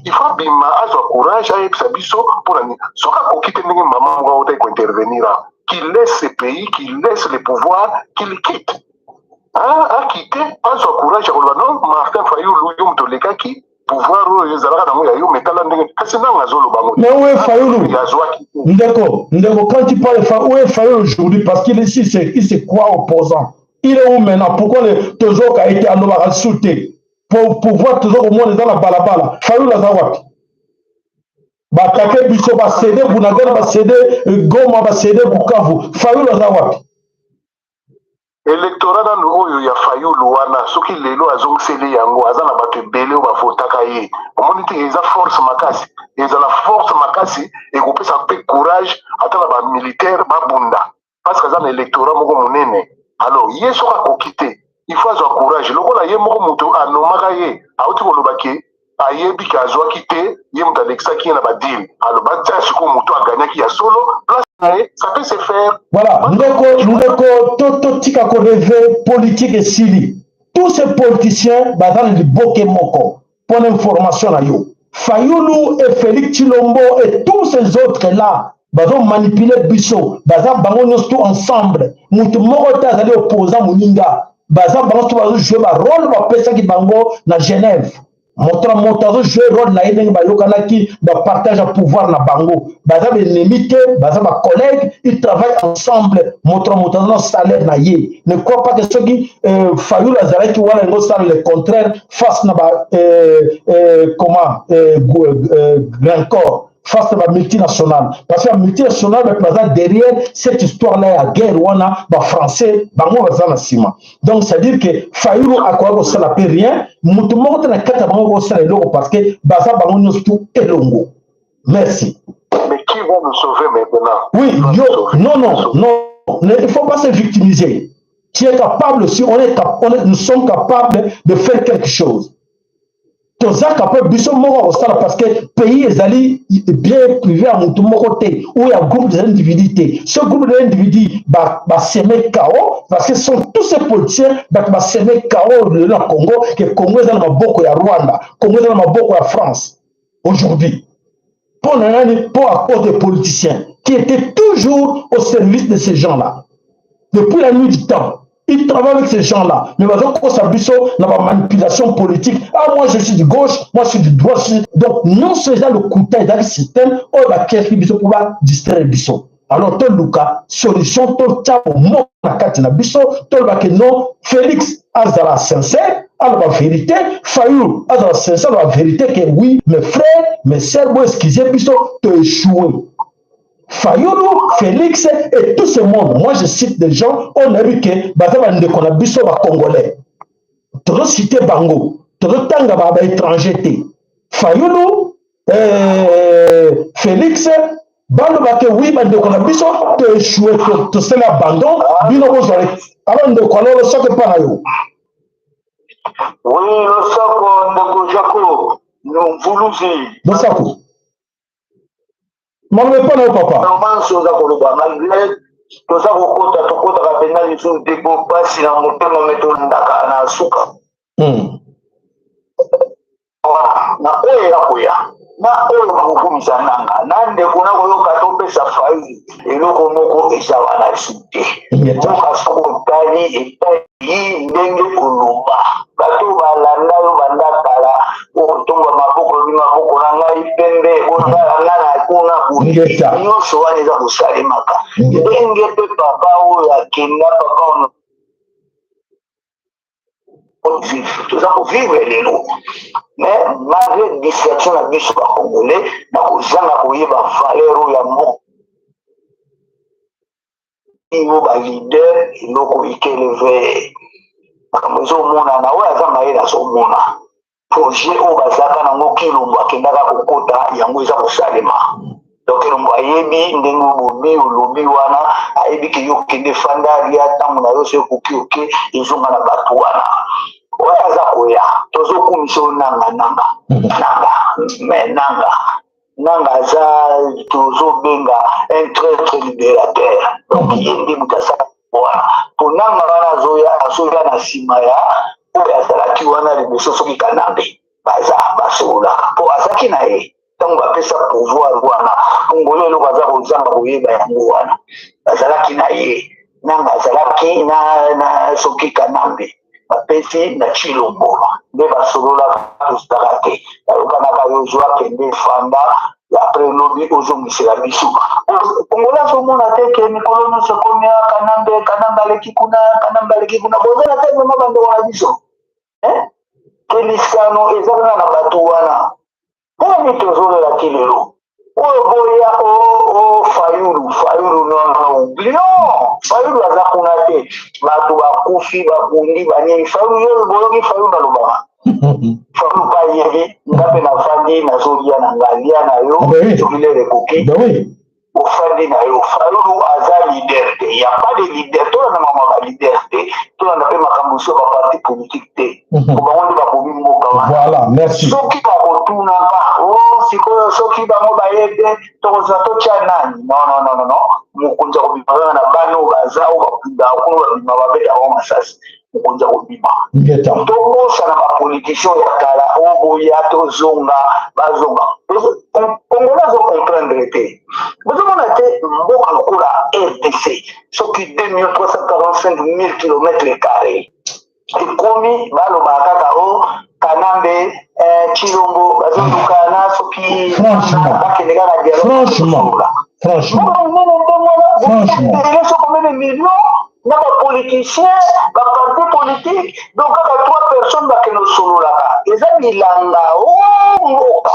Il faut abima, azwa courage, ayebisa biso mpo na nini. Soki akoki te, ndenge mama moko aotaki kointervenir, qu'il laisse ce pays, qu'il laisse le pouvoir, qu'il quitte, akite, azwa courage ya koloba: non, Martin Fayulu, yo moto olekaki, pouvoir oyo ezalaka nango ya yo, metala ndenge. Kasi nanga azoloba ngo. Mais où est Fayulu? Azwaki. Ndeko, ndeko, quand tu parles, où est Fayulu aujourd'hui? Parce qu'il est ici, il se croit opposant. Il est où maintenant? Pourquoi le tozoka ete alobaka su te? Pour pouvoir toza komona eza na balabala. Fayulu aza wapi? Batake biso, bacéder Bunagana, bacéder Goma, bacéder Bukavu. Fayulu aza wapi? Électorat nanu oyo ya Fayulu wana, soki lelo azongiseli yango, aza na bato ebele oyo bavotaka ye. Omoni te, eza force makasi, ezala force makasi, ekopesa mpe courage ata na bamilitaire babunda, parce que aza na électorat moko monene. Alors ye soki akoki te, il faut azwa courage lokola ye moko moto anomaka ye. Auti koloba ke ayebi ke azwaki te, ye moto alekisaki ye na badeal. Alors batia sikoyo moto aganyaki ya solo place na ye, ça peut se faire. Voilà, ndeko, ndeko, totika korêver. Politique esili. Tous ces politiciens baza na liboke moko. Mpona information na yo, Fayulu et Félix Tshilombo et tous ces autres là bazomanipule biso, baza bango nyonso tout ensemble. Moto moko te azali opposant moninga. Baza bango to bazojoue barôle bapesaki bango na Genève. Moto na moto azojoue rôle na ye ndenge bayokanaki bapartage ya pouvoir na bango. Baza baennemi te, baza bacollègue, ils travaillent ensemble. Moto na moto aza na salaire na ye. Ne crois pas que soki Fayulu azalaki wana, yango osala le contraire face na ba comment, grand corps, face na bamultinationale, parce que bamultinationale bato baza derrière cette histoire là ya guerre wana. Bafrançais bango baza na nsima. Donc c'est à dire que Fayulu akoka kosala mpe rien. Moto moko te na kati ya bango kosala eloko, parce que baza bango nyonso tu elongo. Merci. Mais qui va nous sauver maintenant? Oui, yo, non, non, non, il ne faut pas se victimiser. Tu es capable. Si on est, on est nous sommes capables de faire quelque chose, toza capable biso moko kosala, parce que pays ezali bien privé ya motu moko te ou ya groupe des individus te. Ce groupe d'individus baseme chaos, parce que sont tous ces politiciens bato baseme chaos lelo na Congo, ke Congo eza na maboko ya Rwanda, Congo eza na maboko ya France aujourd'hui. Mpo na nani? Mpo à cause des politiciens qui étaient toujours au service de ces gens-là depuis la nuit du temps. Ils travaillent avec ces gens-là. Mais bazokosa biso na ba manipulation politique. Ah, moi je suis du gauche, moi je suis du droit. Donc non, c'est eza lokuta, ezalaki système oyo bakeki biso mpo badistraire biso. Alors toluka solution, totya moko na kati na biso, tolobake non, Félix azala sincère, aloba vérité, Fayulu azala sincère, aloba vérité que oui, mes frères, mes sœurs, bo excuse biso, toéchoué. Fayulu, Félix et tout ce monde. Moi, je cite des gens, on a vu que baza bandeko na biso ba Congolais. Tozo citer bango, tozo tanga ba étranger te. Fayulu, Félix, baloba ke oui, bandeko na biso, to échoué, to tosala abandon, bino bozwa. Alors ndeko, alors losako epa na yo. Oui, losako ndeko Jaco, Mvuluzi. Losako. Maloba epa na yo, papa. Normalement oza koloba, malgré toza kokota, tokotaka mpenza lisusu te po mpasi na motema, me tolandaka na suka. Na oyo ya koya, na oyo bakokumisa nanga na ndeko na koyoka, topesa Fayulu eloko moko eza wana esu te. Mboka soko otali etai ndenge koloba, bato balanda yo banda kala, okotonga maboko, lobi maboko. na ngai pembe, botala nga na kuna boye. Nyonso wana eza kosalemaka ndenge mpe papa oyo akenda, papa oyo toza kovivre lelo. Mais malgré distraction na biso bacongolais na kozanga koyeba valeur oyo ya mboka oyo, baleader eloko ikeleve, makambo ezomonana. Oyo aza mayele azomona projet oyo bazalaka nango, Kilombo akendaka kokota yango, eza kosalema. Donc Kilombo ayebi ndenge olobi, olobi wana, ayebi ke yo okende fanda lia ntango na yo, so ekoki oke ezonga na bato wana. Oyo aza koya, tozokumisa oyo Nanga, Nanga, Nanga, mais Nanga, Nanga aza, tozobenga un traître libérateur. Donc ye nde moto asala wana, po Nanga wana azoya, azoya na nsima ya oyo azalaki wana liboso, soki Kanambe baza basololaka, mpo azalaki na ye ntango bapesa pouvoir wana. Congolais eloko aza kozanga koyeba yango wana, bazalaki na ye, Nanga azalaki na soki Kanambe bapesi na Chilombo, nde basololaka. Tozalaka te, bayokanaka, yo zwa, kende fanda, après lobi ozongisela biso. Congolais azomona te ke mikolo nyonso ekomi Kanambe, Kanambe aleki kuna, Kanambe aleki kuna. Bozala te vraiment, bandeko na biso, ke lisano eza kaka na bato wana. Mpona nini tozolelaki lelo oyo boya o Fayulu, Fayulu? Non, non, oublions Fayulu, aza kuna te. Bato bakufi, babundi, banini. Fayulu yo boyoki Fayulu alobaka? Fayulu mpe ayebi nga mpe nafandi, nazolia na nga, lia na yo soki lere ekoki, ofandi na yo. Fayulu aza leader te, ya pas de leader. Tolanda mama baleader te, tolanda mpe makambo so baparti politique te, po bango nde babomi mboka wana. Voilà, merci. Soki bakotunaka o sikoyo, soki bango baye te, tokozwa totya nani? Non, non, non, non, mokonzi akobima kaka na bana oyo baza, oyo bakundaka kuna, babima, babeta bango masasi. Mokonzi akobima. Tobosana bapoliticien ya kala oyo boya, tozonga, bazonga. Congolais azocomprendre te. Bozomona te mboka lokola RDC, soki 2 345 000 km carré, ekomi balobaka kaka o Kanambe, Chilombo bazoluka na soki bakende kaka. Franchement, franchement. Nene soko meme million na bapoliticien, baparti politique, donc kaka trois personnes bakende osololaka, eza bilanga o mboka.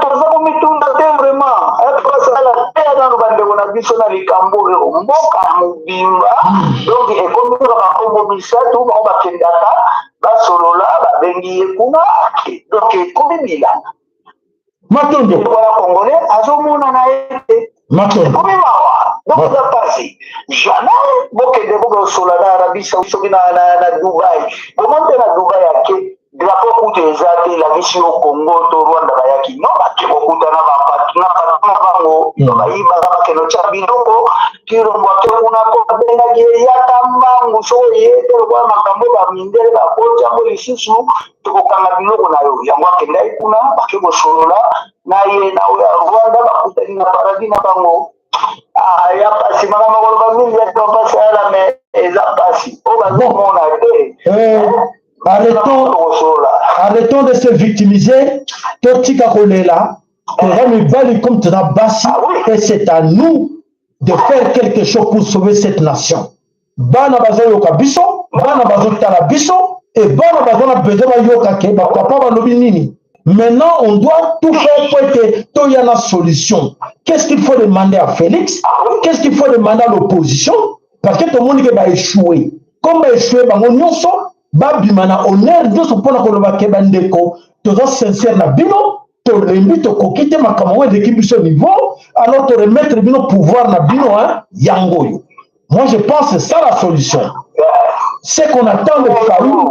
Toza komitunda te vraiment, basala te nano bandeko na biso na likambo oyo. Mboka ya mobimba, donc ekomi kaka bakombo misato, bango bakendaka, basolola, babengi ye kuna, donc ekomi bilanga. Matondo. Wana congolais azomona na ye te. Matondo. Ekomi mawa, donc eza pasi. Jamais bokende bokosola na Arabie Saoudite, soki na Dubai. Bomoni te na Dubai ake, drapeau kutu eza te, elakisi yo Congo to Rwanda bayaki. No, bake kokutana na bango, bayibaka, bakende otya biloko. Kilombo ake kuna ko abengaki ye, yaka mbangu, soki oye te, lokola makambo bamindele bakoti yango lisusu, tokokanga biloko na yo. Yango akendaki kuna, bake kosolola na ye na oyo ya Rwanda, bakutani na paradis na bango. Ya pasi, makambo koloba mingi ya pasi ayala, mais eza pasi oyo bazomona te. Arrêtons, arrêtons de se victimiser. Totika kolela, toza mibali comme toza basi, et c'est à nous de faire quelque chose pour sauver cette nation. Bana bazoyoka biso, bana bazotala biso, et bana baza na besoin bayoka ke bapapa balobi nini. Maintenant, on doit tout faire pour que toya na solution. Qu'est-ce qu'il faut demander à Félix? Qu'est-ce qu'il faut demander à l'opposition? Parce que tomoni ke baéchoué. Comme baéchoué, bango nyonso babima na honneur nyonso mpona koloba ke bandeko, toza sincère na bino, tolembi, tokoki te, makambo oyo eleki biso niveau, alors toremettre bino pouvoir na bino, hein, yango oyo. Moi, je pense c'est ça la solution, c'est qu'on attend de Fayulu.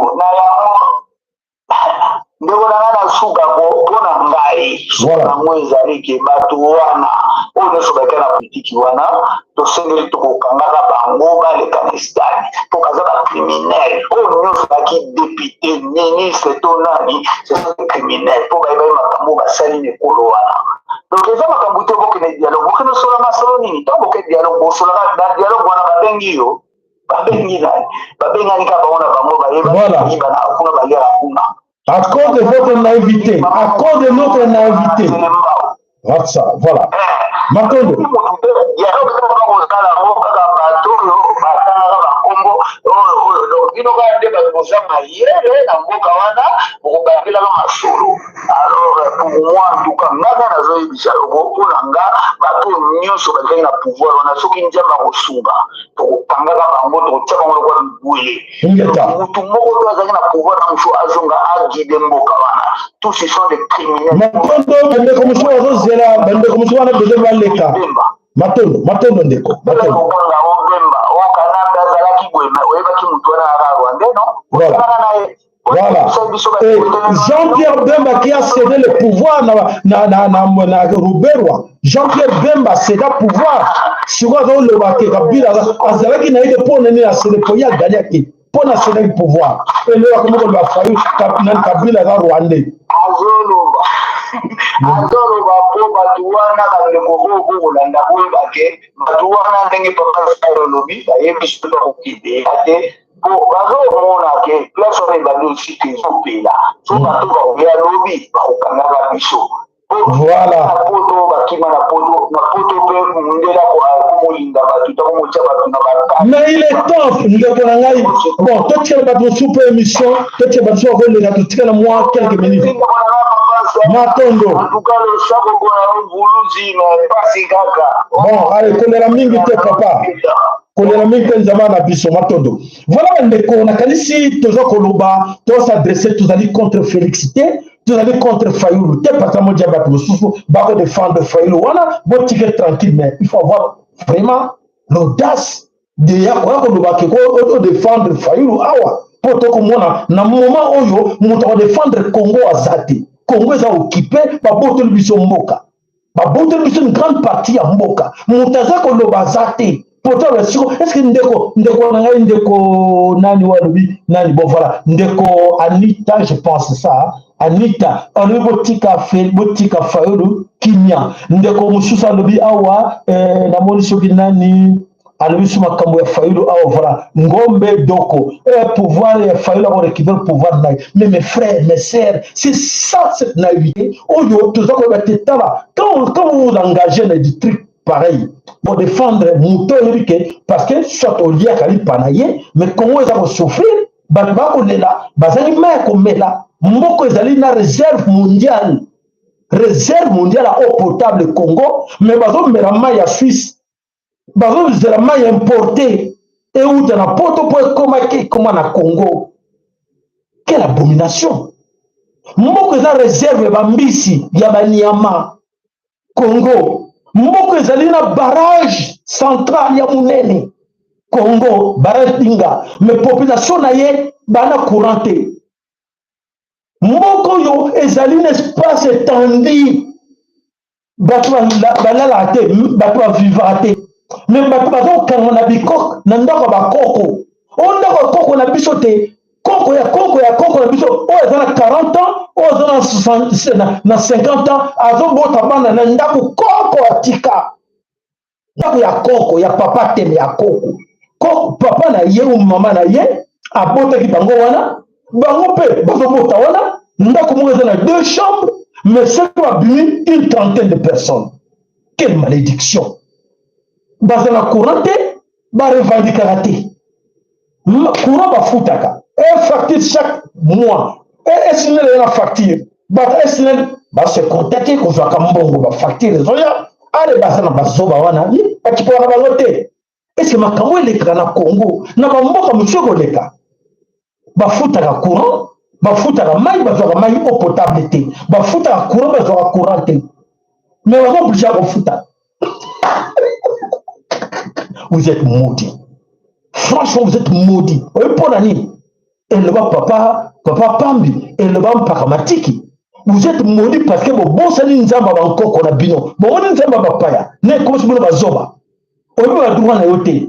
Ndeko na ngai, na suka ko mpo na ngai, yango ezali ke bato wana oyo nyonso baika na politiki wana, tosengeli tokokangaka bango, baleka na stade, mpo baza bacriminel. Oyo nyonso baki député, ministre to nani, c'est criminel, mpo bayebai makambo basali na ekolo wana. Donc eza makambo te. Bokende dialogue, bokende osola masolo nini? Ntango bokende dialogue, bosolaka na dialogue wana, babengi yo, babengi nani? Babengani kaka bango na bango, bayeba na kuna, baliaka kuna. À cause de votre naïveté, à cause de notre naïveté. Voilà ça, voilà. Matondo. Yango yango kaka bato oyo batangaka bakombo oyo, bino kaka nde bato boza mayele na mboka wana, bokobangelaka masolo. Alors pour moi, en tout cas, nga nga nazoyebisa yo, mpona nga, bato nyonso bazalaki na pouvoir wana, soki Nzambe akosunga, tokokangaka bango, tokotia bango lokola bibwele. Mutu moko to azalaki na pouvoir na mosu azonga aguide mboka wana, tous ce sont des criminels. Matondo, bandeko mosusu bazozela, bandeko mosusu wana besoin baleka. Matondo, matondo ndeko, matondo. Kokanga o Bemba, o Kanambe azalaki boye, mais oyebaki mutu wana aka Rwandais, non? Voilà. Voilà. Et Jean-Pierre Bemba qui a cédé le pouvoir na, na, na, na, na Ruberwa. Jean-Pierre Bemba céda pouvoir. Sikoyo azoloba ke Kabila azalaki na ye te. Mpo nini acédé? Mpo ye agagnaki, mpo na cédaki pouvoir. Eloko akomi koloba Fayulu, nani, Kabila aza Rwandais. Azoloba mpo bato wana, bandeko oyo bokolanda, boyeba ke bato wana, ndenge papa olobi, bayebi soki bakokende ya te, po bazomona ke place wana ebandi osika, ezopela. So bato bakoya lobi, bakokangaka biso. Voilà. Poto bakima na poto, na poto mpe mundele akomolinga bato, takomotia bato na ba. Mais il est temps, ndeko na ngai. Bon, totikala bato mosusu mpe émission, totikala bato mosusu bakoleka, totikala mwa quelques minutes. Matondo. Losako mpona mvuluzi, pasi kaka. Bon, allez, kolela mingi te papa, kolela mingi te, Nzambe na biso. Matondo. Voilà bandeko, nakanisi toza koloba, tos'adresse, tozali contre Félix te, tozali contre Fayulu te, parce que moja bato mosusu bakodéfendre Fayulu wana, botike tranquille. Mais il faut avoir vraiment l'audace de ya koya koloba ke odéfendre Fayulu awa, mpo tokomona na moment oyo moto akodéfendre Congo aza te. Congo eza occupé, babotoli biso mboka, babotoli biso une grande partie ya mboka, moto aza koloba aza te. Pourtant siko est ce que ndeko na ngai, ndeko nani oyo alobi nani? Bon, voilà, ndeko Anita, je pense ça, Anita alobi botika Fayulu kimia. Ndeko mosusu alobi awa, namoni soki nani alobi so makambo ya Fayulu awa. Voilà, Ngombe Doko, pouvoir ya Fayulu, akorécupérer pouvoir na ye. Mais mes frères, mes sœurs, c'est ça, cette naïveté oyo toza koyeba te. Tala, quand vous vous engagez na du truc pareil pour défendre moto oyebi ke parce que soit oliaka lipa na ye, mais Congo eza kosouffrir, bato bakolela, bazali mai ya komela. Mboka ezali na réserve mondiale, réserve mondiale ya eau potable Congo, mais bazomela mai ya Suisse, bazozela mai importé euta na poto mpo ekomaki ekoma na Congo. Quelle abomination! Mboka eza réserve ya bambisi, ya banyama. Congo, mboka ezali na barrage central ya monene, Congo, barrage Inga, mais population na ye bana courant te. Mboka oyo ezali na espace étendu, bato balalaka te, bato bavivaka te, mais bato bazokanga na bikoko na ndako ya bakoko oyo, ndako ya koko na biso te, koko ya koko ya koko na biso oyo aza na 40 ans, oyo aza na 50 ans, azobota bana na ndako koko atika, ndako ya koko ya papa teme ya koko koko, papa na ye ou mama na ye abotaki bango wana, bango mpe bazobota wana. Ndako moko eza na deux chambres, mais soki babimi une trentaine de personnes. Quelle malédiction! Baza na courant te, barevendikaka te courant, bafutaka e facture chaque mois, e SNEL eza na facture, bato SNEL base contacte kozwaka mbongo, bafacture ezoya. Ale baza na bazoba wana, bakipaka na bango te. Ese makambo elekaka na Congo, na bamboka mosusu ekoleka. Bafutaka courant, bafutaka mai, bazwaka mai eau potable te, bafutaka courant, bazwaka courant te, mais baza obligé ya kofuta. Vous êtes maudit, franchement, vous êtes maudit. Oyo mpo na nini eloba papa, papa Pambi eloba mpaka matiki. Vous êtes maudit parce que bobosani Nzambe ya bankoko na bino, bomoni Nzambe ya bapaya na ekomisi bino bazoba. Oyebi badroit na yo te,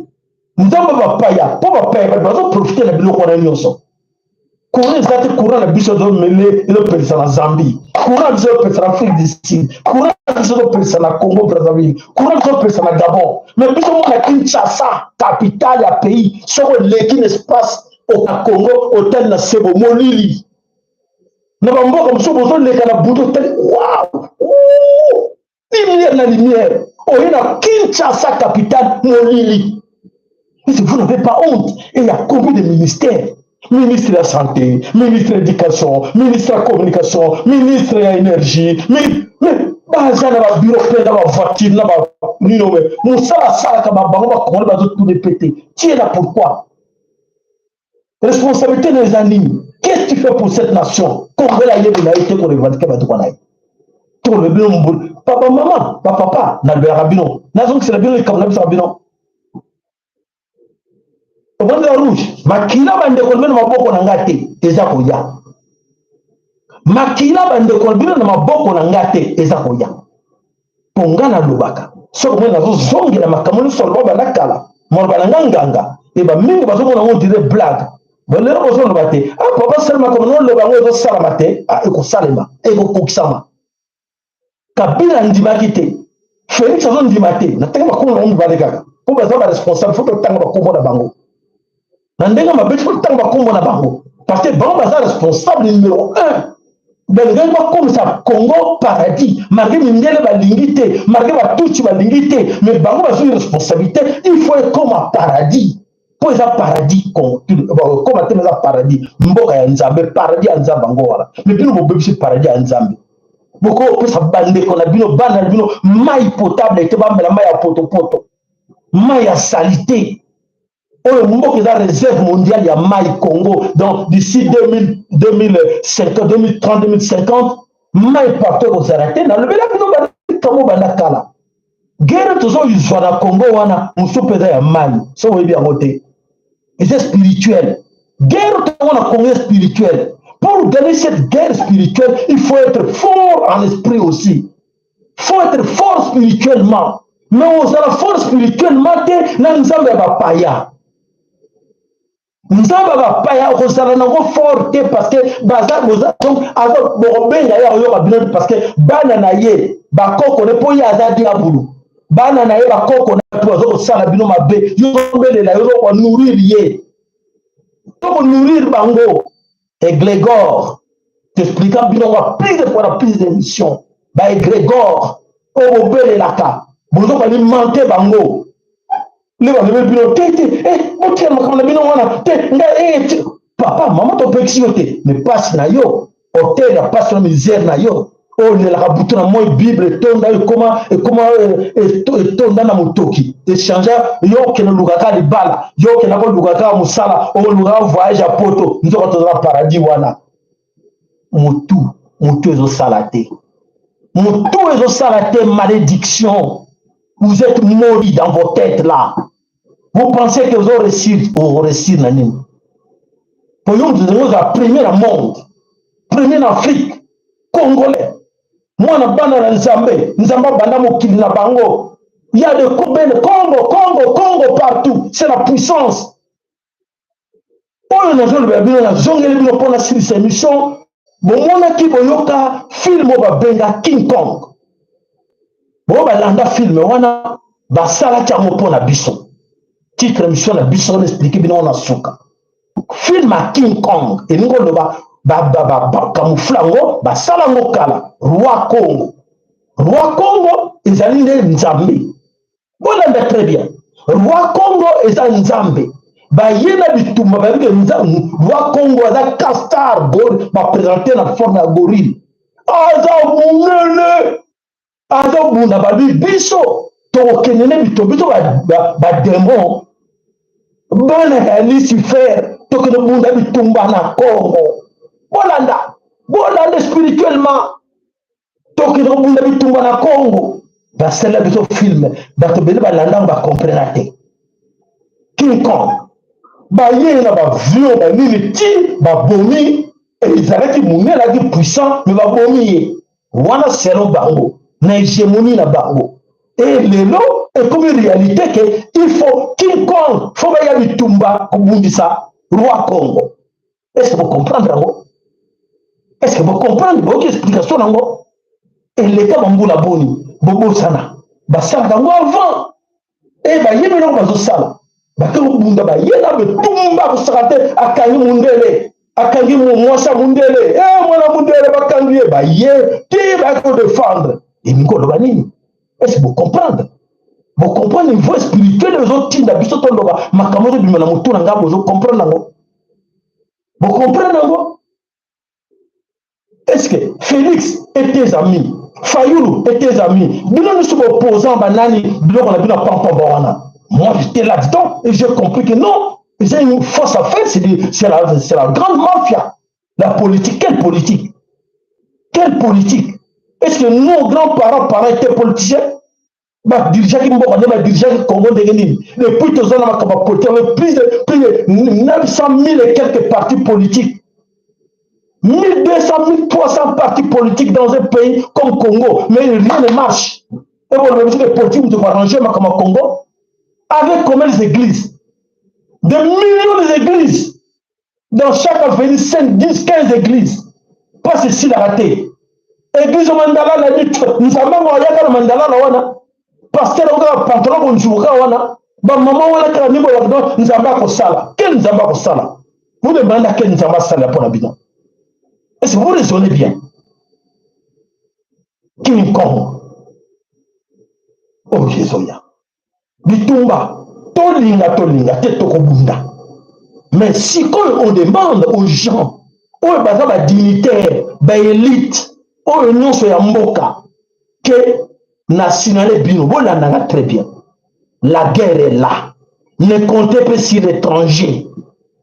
Nzambe bapaya, mpo bapaya bato bazoprofite na biloko wana nyonso. Courant eza te, courant na biso ezomele, ezopelisa na Zambie, courant na biso ezopelisa na Afrique du Sud, courant na biso ezopelisa na Congo Brazzaville, courant na biso ezopelisa na Gabon, mais biso mona Kinshasa, capitale ya pays, soki oleki na espace na Congo, otali na sebo molili. Na bamboka mosusu bozoleka na butu, otali wow, lumière na lumière. Oye na Kinshasa capitale, molili. Et vous n'avez pas honte? Et il y a combien de ministères? Ministre de la santé, ministre de l'éducation, ministre de la communication, ministre de l'énergie, mais baza na babiro mpe na bavoiture na banino, me mosala asalaka babango bakongole bazotuna pete tie na pourquoi responsabilité na eza nini? Qu'est-ce que tu fais pour cette nation congolais? Ayebi na ye te korevendiquer bato na ye. Tokoloba bino mbulu, papa, mama, bapapa, nalobelaka bino, nazongisela bino likambo na biso bino obandela rouge. Makila bandeko na bino na maboko na nga te, eza koya. Makila bandeko na bino na maboko na nga te, eza koya. Mpo nga nalobaka, soki omoni nazozongela makambo nyonso aloba banda kala, maloba na nga nganga e bamingi bazomona yango dire blague. Lelo bozoloba te: ah, papa, sala makambo noloba, yango ezosalama te. Ah, ekosalema, ekokokisama. Kabila andimaki te, Félix azondima te. Natanga bakombo na bango mibale kaka mpo baza baresponsable. Faut totanga bakombo na bango na ndenge mabe, faut totanga bakombo na bango parce que bango baza responsable numéro 1. Balingaki bakomisa Congo paradis, malgré mindele balingi te, malgré Batutsi balingi te, mais bango bazwi responsabilité. Il faut ekoma paradis mpo eza paradis. Koma te, eza paradis, mboka ya Nzambe, paradis ya Nzambe yango wana. Mais bino bobebisi paradis ya Nzambe. Bokopesa bandeko na bino, bana na bino mai potable te, bamela mai ya potopoto, mai ya saleté. Oyo mboka eza réserve mondiale ya mai, Congo. Donc d'ici 2050, 2030, 2050, mai partout ekozala te. Nalobela bino balikambo banda kala. Guerre tozozwa na Congo wana, mosusu mpe eza ya mai. So oyebi yango te, eza spirituel. Guerre tongo na Congo spirituel. Pour gagner cette guerre spirituelle, il faut être fort en esprit aussi, faut être fort spirituellement. Mais ozala fort spirituellement te na Nzambe ya bapaya. Nzambe ya bapaya okozala nango fort te parce que baza boza. Donc bokobenga ye, akoyoka bino te parce que bana na ye, bakoko ne, mpo ye aza diabulu. Bana na ye, bakoko na, baza kosala bino mabe. Yo ozobelela, yo ozokonourrir ye, tokonourrir bango. Égrégore, t'explika bino ngo plus de fois na plus d'émission. Baégrégore oyo bobelelaka, bozokoalimenter bango. Nde balobi bino te te, botika makambo na bino wana te. Ngai papa, mama, topekisi yo te, mais pasi na yo, hotel ya pasi na misère na yo oyo olelaka butu na moi, Bible etonda, ekoma ekoma etonda na motoki, échange. Yo okende olukaka libala, yo okenda koluka kaka mosala, olukaka voyage ya poto. Nzoka tozala paradis wana. Motu, motu ezosala te, motu ezosala te. Malédiction, vous êtes maudits dans vos têtes là. Vous pensez que vous réussir, réussir na nini? Po yo moto ozala premier na monde, premier na Afrique, congolais, mwana bana na Nzambe. Nzambe abanda mokili na bango ya de kobene Congo, Congo, Congo partout, c'est la puissance. Oyo nazolobela bino, nazongeli bino mpo nasilisa émission. Bomonaki, boyoka film oyo babenga King Kong. Boyo balanda film wana, basalaki yango mpo na biso. Titre émission na biso wana, expliquer bino wana suka. Film ya King Kong elingi oloba bacamoufler yango, basala yango kala. Roi Congo, roi Congo ezali nde Nzambe. Bolanda très bien, roi Congo eza Nzambe. Baye na bitumba, bayebi ke roi Congo aza castar, baprésenter na forme ya gorille, aza monene, azobunda. Babi biso tokokende ne bitumba, biso badémon, bana ya Lucifer, tokende bunda bitumba na Congo. Bolanda, bolanda spirituellement, tokende kobunda bitumba na Congo. Basala biso film, bato ebele balanda yango, bacomprena te. King Kong baye na baavion, banini, ti babomi. Ezalaki monene, azalaki puissant, mais babomi ye wana selon bango na hégémonie na bango. E lelo ekomi réalité ke il faut King Kong, faut baya bitumba kobundisa roi Congo. Est ce que bocomprendre yango? Est ce que bocomprendre? Boyoki explication nango? Eleka bambula boni, bobosana. Basalaka yango avant e bayebi eloko bazosala. Bake kobunda, baye na bitumba kosaka te. Akangi mundele, Akangi mwasi ya mundele, eh, mwana mundele bakangi ye, baye ti bayaki kodefendre. Elingi koloba nini? Est-ce bocomprendre? Bocomprendre niveau spirituel ezotinda biso toloba makambo ezobima na motu na ngai, bozocomprendre yango? Bocomprendre yango? Est-ce que Félix et tes amis, Fayoulou et tes amis, bino nyonso boopposant banani, biloko na bino pampamba wana? Moi, j'étais là-dedans et j'ai compris que non, c'est une fausse affaire, c'est la, la grande mafia. La politique, quelle politique? Quelle politique? Est-ce que nos grands-parents parents étaient politiciens? Badirigeaki mboka nde badirigeaki Congo ndenge nini? Depuis toza na makambo ya politique avec plus de 900 000 et quelques partis politiques, 1200, 1300 partis politiques dans un pays comme Congo, mais rien ne marche. Et bon, le politique moto koarranger makambo ya Congo avec combien d'églises? Des millions d'églises dans chaque avenue, 5, 10, 15 églises. Pas ceci la raté. Église mandalala ni nzambe ngo ayaka na mandalala wana, pasteur ngo kaka pantalon konjuka wana, bamama wana kaka nimbo ya nzambe akosala. Quel nzambe akosala? Vous demandez quel nzambe asala mpo na bino? Est-ce que vous raisonnez bien? King Kong oyo ezoya, bitumba, tolinga tolinga te, tokobunda. Mais sikoyo on demande aux gens oyo baza badignitaire, baélite oyo nyonso ya mboka, ke na signale bino, bolandanga très bien: la guerre est là. Ne comptez pas sur l'étranger.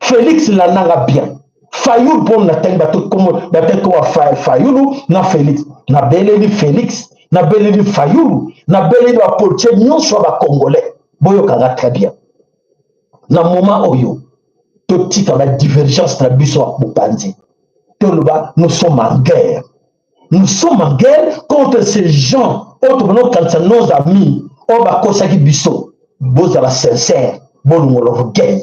Félix, landanga bien. Fayulu, mpo natangi bato batangi kowa Fayulu na Félix. Nabeleli Félix, nabeleli Fayulu, nabeleli bapoliticien nyonso ya bacongolais, boyokanga très bien. Na moment oyo, totika badivergence na biso ya bopanzi. Toloba: nous sommes en guerre, nous sommes en guerre contre ces gens oyo tobanda kokanisa nos amis, oyo bakosaki biso. Bozala sincère, bolongola orgueil,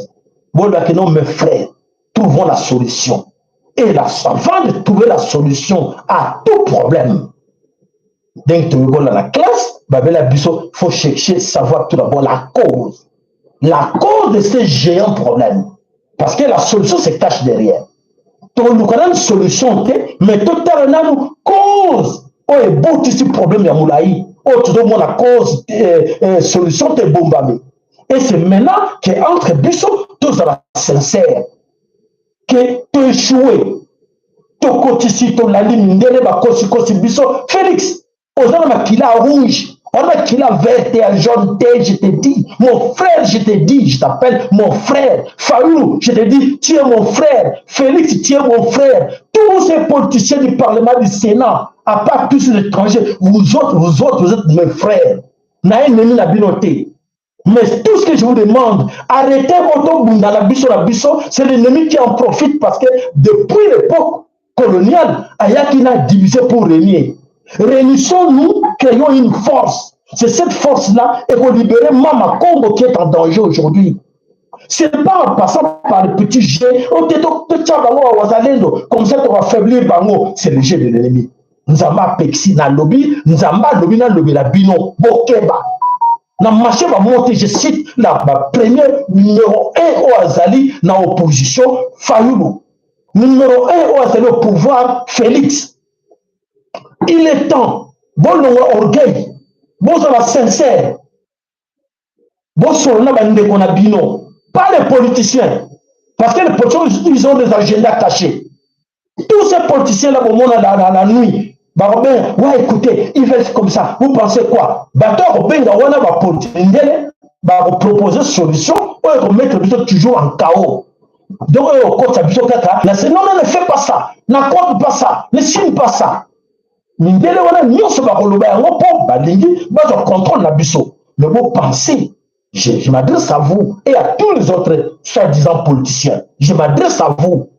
bolobaki: non, mes frères, trouvons la solution. Et là, avant de trouver la solution à tout problème, ndenge toyekola na classe, babela biso: faut chercher savoir tout d'abord la cause, la cause de ce géant problème, parce que la solution se cache derrière. Toluka nanu solution te, mais totala nanu cause oyo ebotisi problème ya molai oyo tozomona. Cause, solution te ebombami. Et c'est maintenant que entre biso tozala sincère ke toéchoué, tokotisi, tolandi mindele, bakosikosi biso. Félix, oza na makila rouge, oza na makila verte, ya jaune te. Je te dis, mon frère, je te dis, je t'appelle mon frère. Fayulu, je te dis, tu es mon frère. Félix, tu es mon frère. Tous ces politiciens du Parlement, du Sénat, à part tous ces étrangers, vous autres, vous autres, vous êtes mes frères. Na ennemi na bino te. Mais tout ce que je vous demande, arrêtez votre bunda la biso la biso, c'est l'ennemi qui en profite, parce que depuis l'époque coloniale, ayaki na divisé pour régner. Réunissons-nous, créons une force. C'est cette force-là et pour libérer Mama Congo qui est en danger aujourd'hui. C'est pas en passant par le petit jet, oh, comme ça on va affaiblir bango. C'est le jeu de l'ennemi. Nzambe apekisi na lobi, Nzambe alobi na lobi la bino, bokeba. Na marché bamonte, je cite la ba premier numéro 1 oyo azali na opposition, Fayulu, numéro 1 oyo azali au pouvoir, Félix. Il est temps bolongola orgueil, bozala sincère, bosolo na bandeko na bino, pas les politiciens, parce que les politiciens, ils ont des agendas cachés. Tous ces politiciens là bomona la nuit, bakobenga: ouais, écoutez, ils veulent comme ça, vous pensez quoi? Bato akobenga wana bapolitique ndele bakopropose solution oyo ekomettre biso toujours en chaos. Donc oyo okotisa biso kaka na se: non, non, ne fais pas ça, n'accorde pas ça, ne signe pas ça. Mindele wana nyonso bakoloba yango mpo balingi bazwa contrôle na biso. Mais bopenser, je m'adresse à vous et à tous les autres soi-disant politiciens, je m'adresse à vous: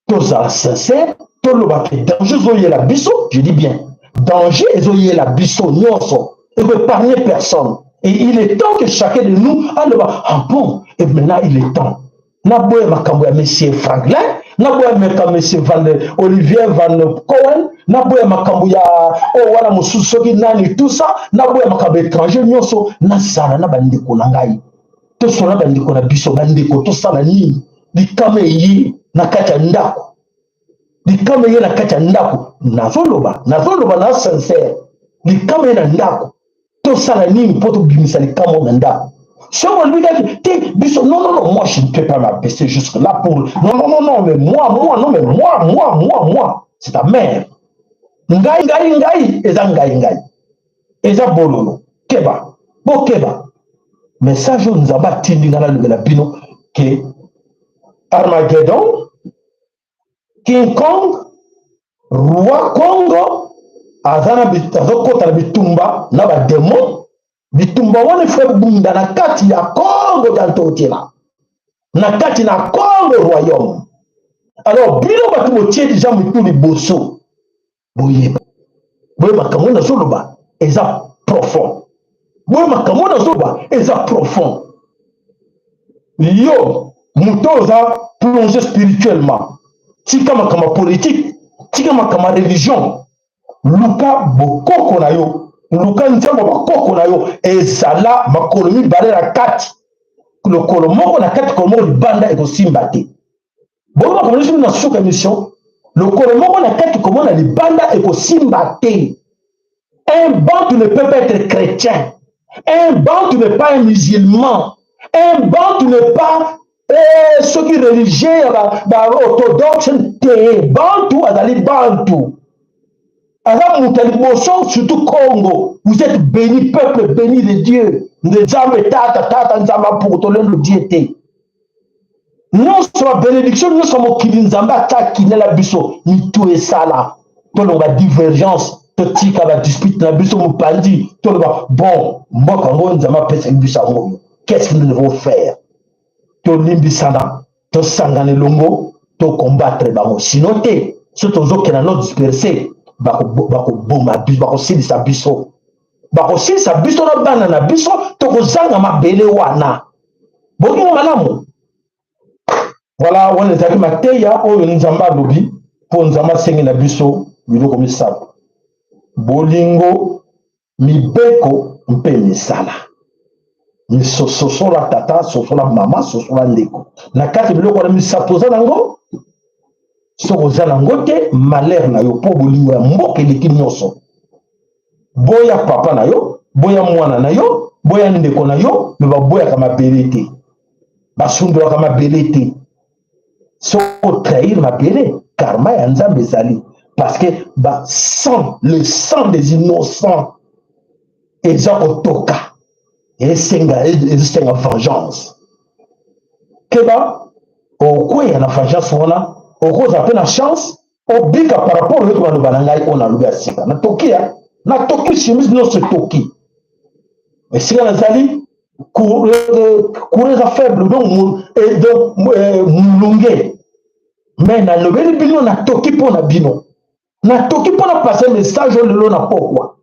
tozala sincère, toloba ke danger ezoyela biso. Je dis bien, danger ezoyela biso nyonso, ekoépargne personne. Et il est temps que chacun de nous aloba: ah bon, et maintenant il est temps naboya makambo ya monsieur Franklin, naboya makambo monsieur Van Olivier Van Cohen, naboya makambo ya oyo wana mosusu soki nani, tout ça, naboya makambo étranger nyonso, nasala na bandeko na ngai, tosala bandeko na biso. Bandeko, tosala nini? Likama eyi. na kati ya ndako, likama eye na kati ya ndako. Nazoloba, nazoloba na sincere, likama eye na ndako. Tosala nini mpo tobimisa likama na ndako? Soki olobi kaki te biso, non, non, non, moi je ne peux pas m'abaisser jusque là pour, non, non, non, non, mais moi, moi, non, mais moi, moi, moi, moi, c'est ta mère. Ngai, ngai, ngai eza ngai, ngai eza bololo. Keba, bokeba. Message oyo Nzambe atindi ngai nalobela bino ke Armageddon, King Kong, roi Congo aza na azokota na bitumba na bademo. Bitumba wana efo ebunda na kati ya Congo ya Ntotela, na kati na Congo royaume. Alors bino bato botie deja mitu liboso, boyeba, boye makambo nazoloba eza profond, boye makambo nazoloba eza profond. Yo moto oyo oza plongé spirituellement, tika makambo ya politique, tika makambo ya religion, luka bokoko na yo, luka nzambe bakoko na yo. Ezala makolo mibale na kati, lokolo moko na kati, lokolo moko libanda, ekosimba te. Bongo makambo nyonso na suka émission, lokolo moko na kati, komona libanda, ekosimba te. Un Bantu ne peut pas être chrétien, un Bantu n'est pas un musulman, un Bantu n'est pas soki religieux ya baorthodoxe te. Bantu azali Bantu, aza moto ya liboso, surtout Congo. Vous êtes béni, peuple béni de Dieu, nde Nzambe tata, tata Nzambe apuku tolendo Die te. Nyonso babénédiction nyonso ya mokili Nzambe atiakinela biso mitu esala. Tolonga divergence, totika badispute na biso mopanzi, toloba bon, mboka yango Nzambe apesaki biso yango, qu'est-ce que nous devons faire? Tolimbisana, tosangana elongo, tocombattre bango. Sinon te, so tozokenda no disperse, bakoboma biso, bakosilisa biso, bakosilisa biso na bana na biso, tokozanga mabele wana. Bokingo malamu. Voilà, wana ezalaki mateya oyo Nzambe alobi, mpo Nzambe asengi na biso biloko misato: bolingo, mibeko mpe misala. Sosola tata, sosola mama, sosola ndeko. Na kati biloko wana misato oza nango, soki oza nango te, malheur na yo, mpo bolingo ya mboka eleki nyonso. Boya papa na yo, boya mwana na yo, boya ndeko na yo, me baboyaka mabele te, basundolaka mabele te. Soki otrahir mabele, karma ya Nzambe ezali, parce que ba sang, le sang des innocents eza kotoka, esenga, ezosenga vengeance. Keba, okweya na vengeance wana, okozala mpe na chance obika par rapport oyoki maloba na ngai oyo nalobi ya sika. Natoki ya natoki chemise nyonso etoki esika nazali, courant eza faible, donc molunge. Mais nalobeli bino, natoki mpo na bino, natoki mpo na passe message oyo lelo na pokwa.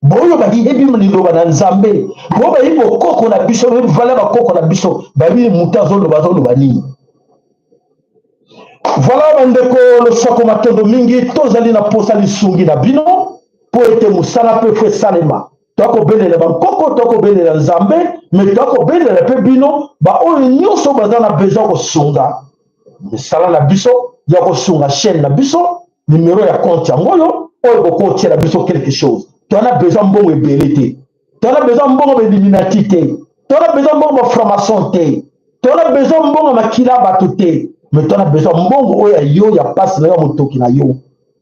Boyo bayebi liloba na Nzambe, boyo bayebi bokoko na biso, bayebi vala bakoko na biso, bayebi moto azoloba, azoloba nini. Voilà, bandeko, losako, matondo mingi. Tozali na posa lisungi na bino mpo ete mosala mpe fo esalema. Tokobelela bankoko, tokobelela Nzambe, me tokobelela mpe bino baoyo nyonso baza na besoin kosunga misala na biso, ya kosunga chaîne na biso. Numero ya compte yango oyo, oyo bokotiela biso quelque chose. Toza besoin mbongo ebele te, toza besoin mbongo bailluminati te, toza besoin mbongo bafranc-maçon te, toza besoin mbongo makila bato te, mais toza besoin mbongo oyo ya yo, ya pasi na yo, ya motoki na yo,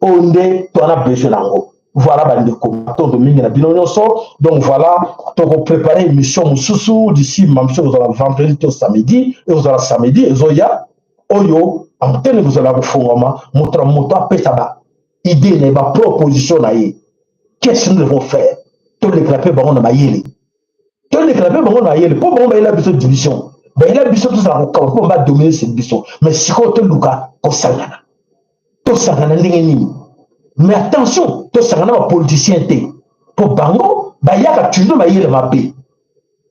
oyo nde toza besoin nango. Voilà, bandeko, matondo mingi na bino nyonso. Donc voilà, tokoprépare émission mosusu d'ici ma mission ekozala vendredi to samedi, ekozala samedi ezoya oyo. Antenne ekozala kofungwama, moto na moto apesa ba idée na ye, baproposition na ye. Qu'est-ce que nous devons faire? Tolekela mpe bango na mayele, tolekela mpe bango na mayele, mpo bango bayela biso division, bayela biso tozala kokaba mpo badomine se biso. Mais sikoyo toluka kosangana. Tosangana ndenge nini? Mais attention, tosangana bapoliticien te, mpo bango bayaka toujours mayele mabe.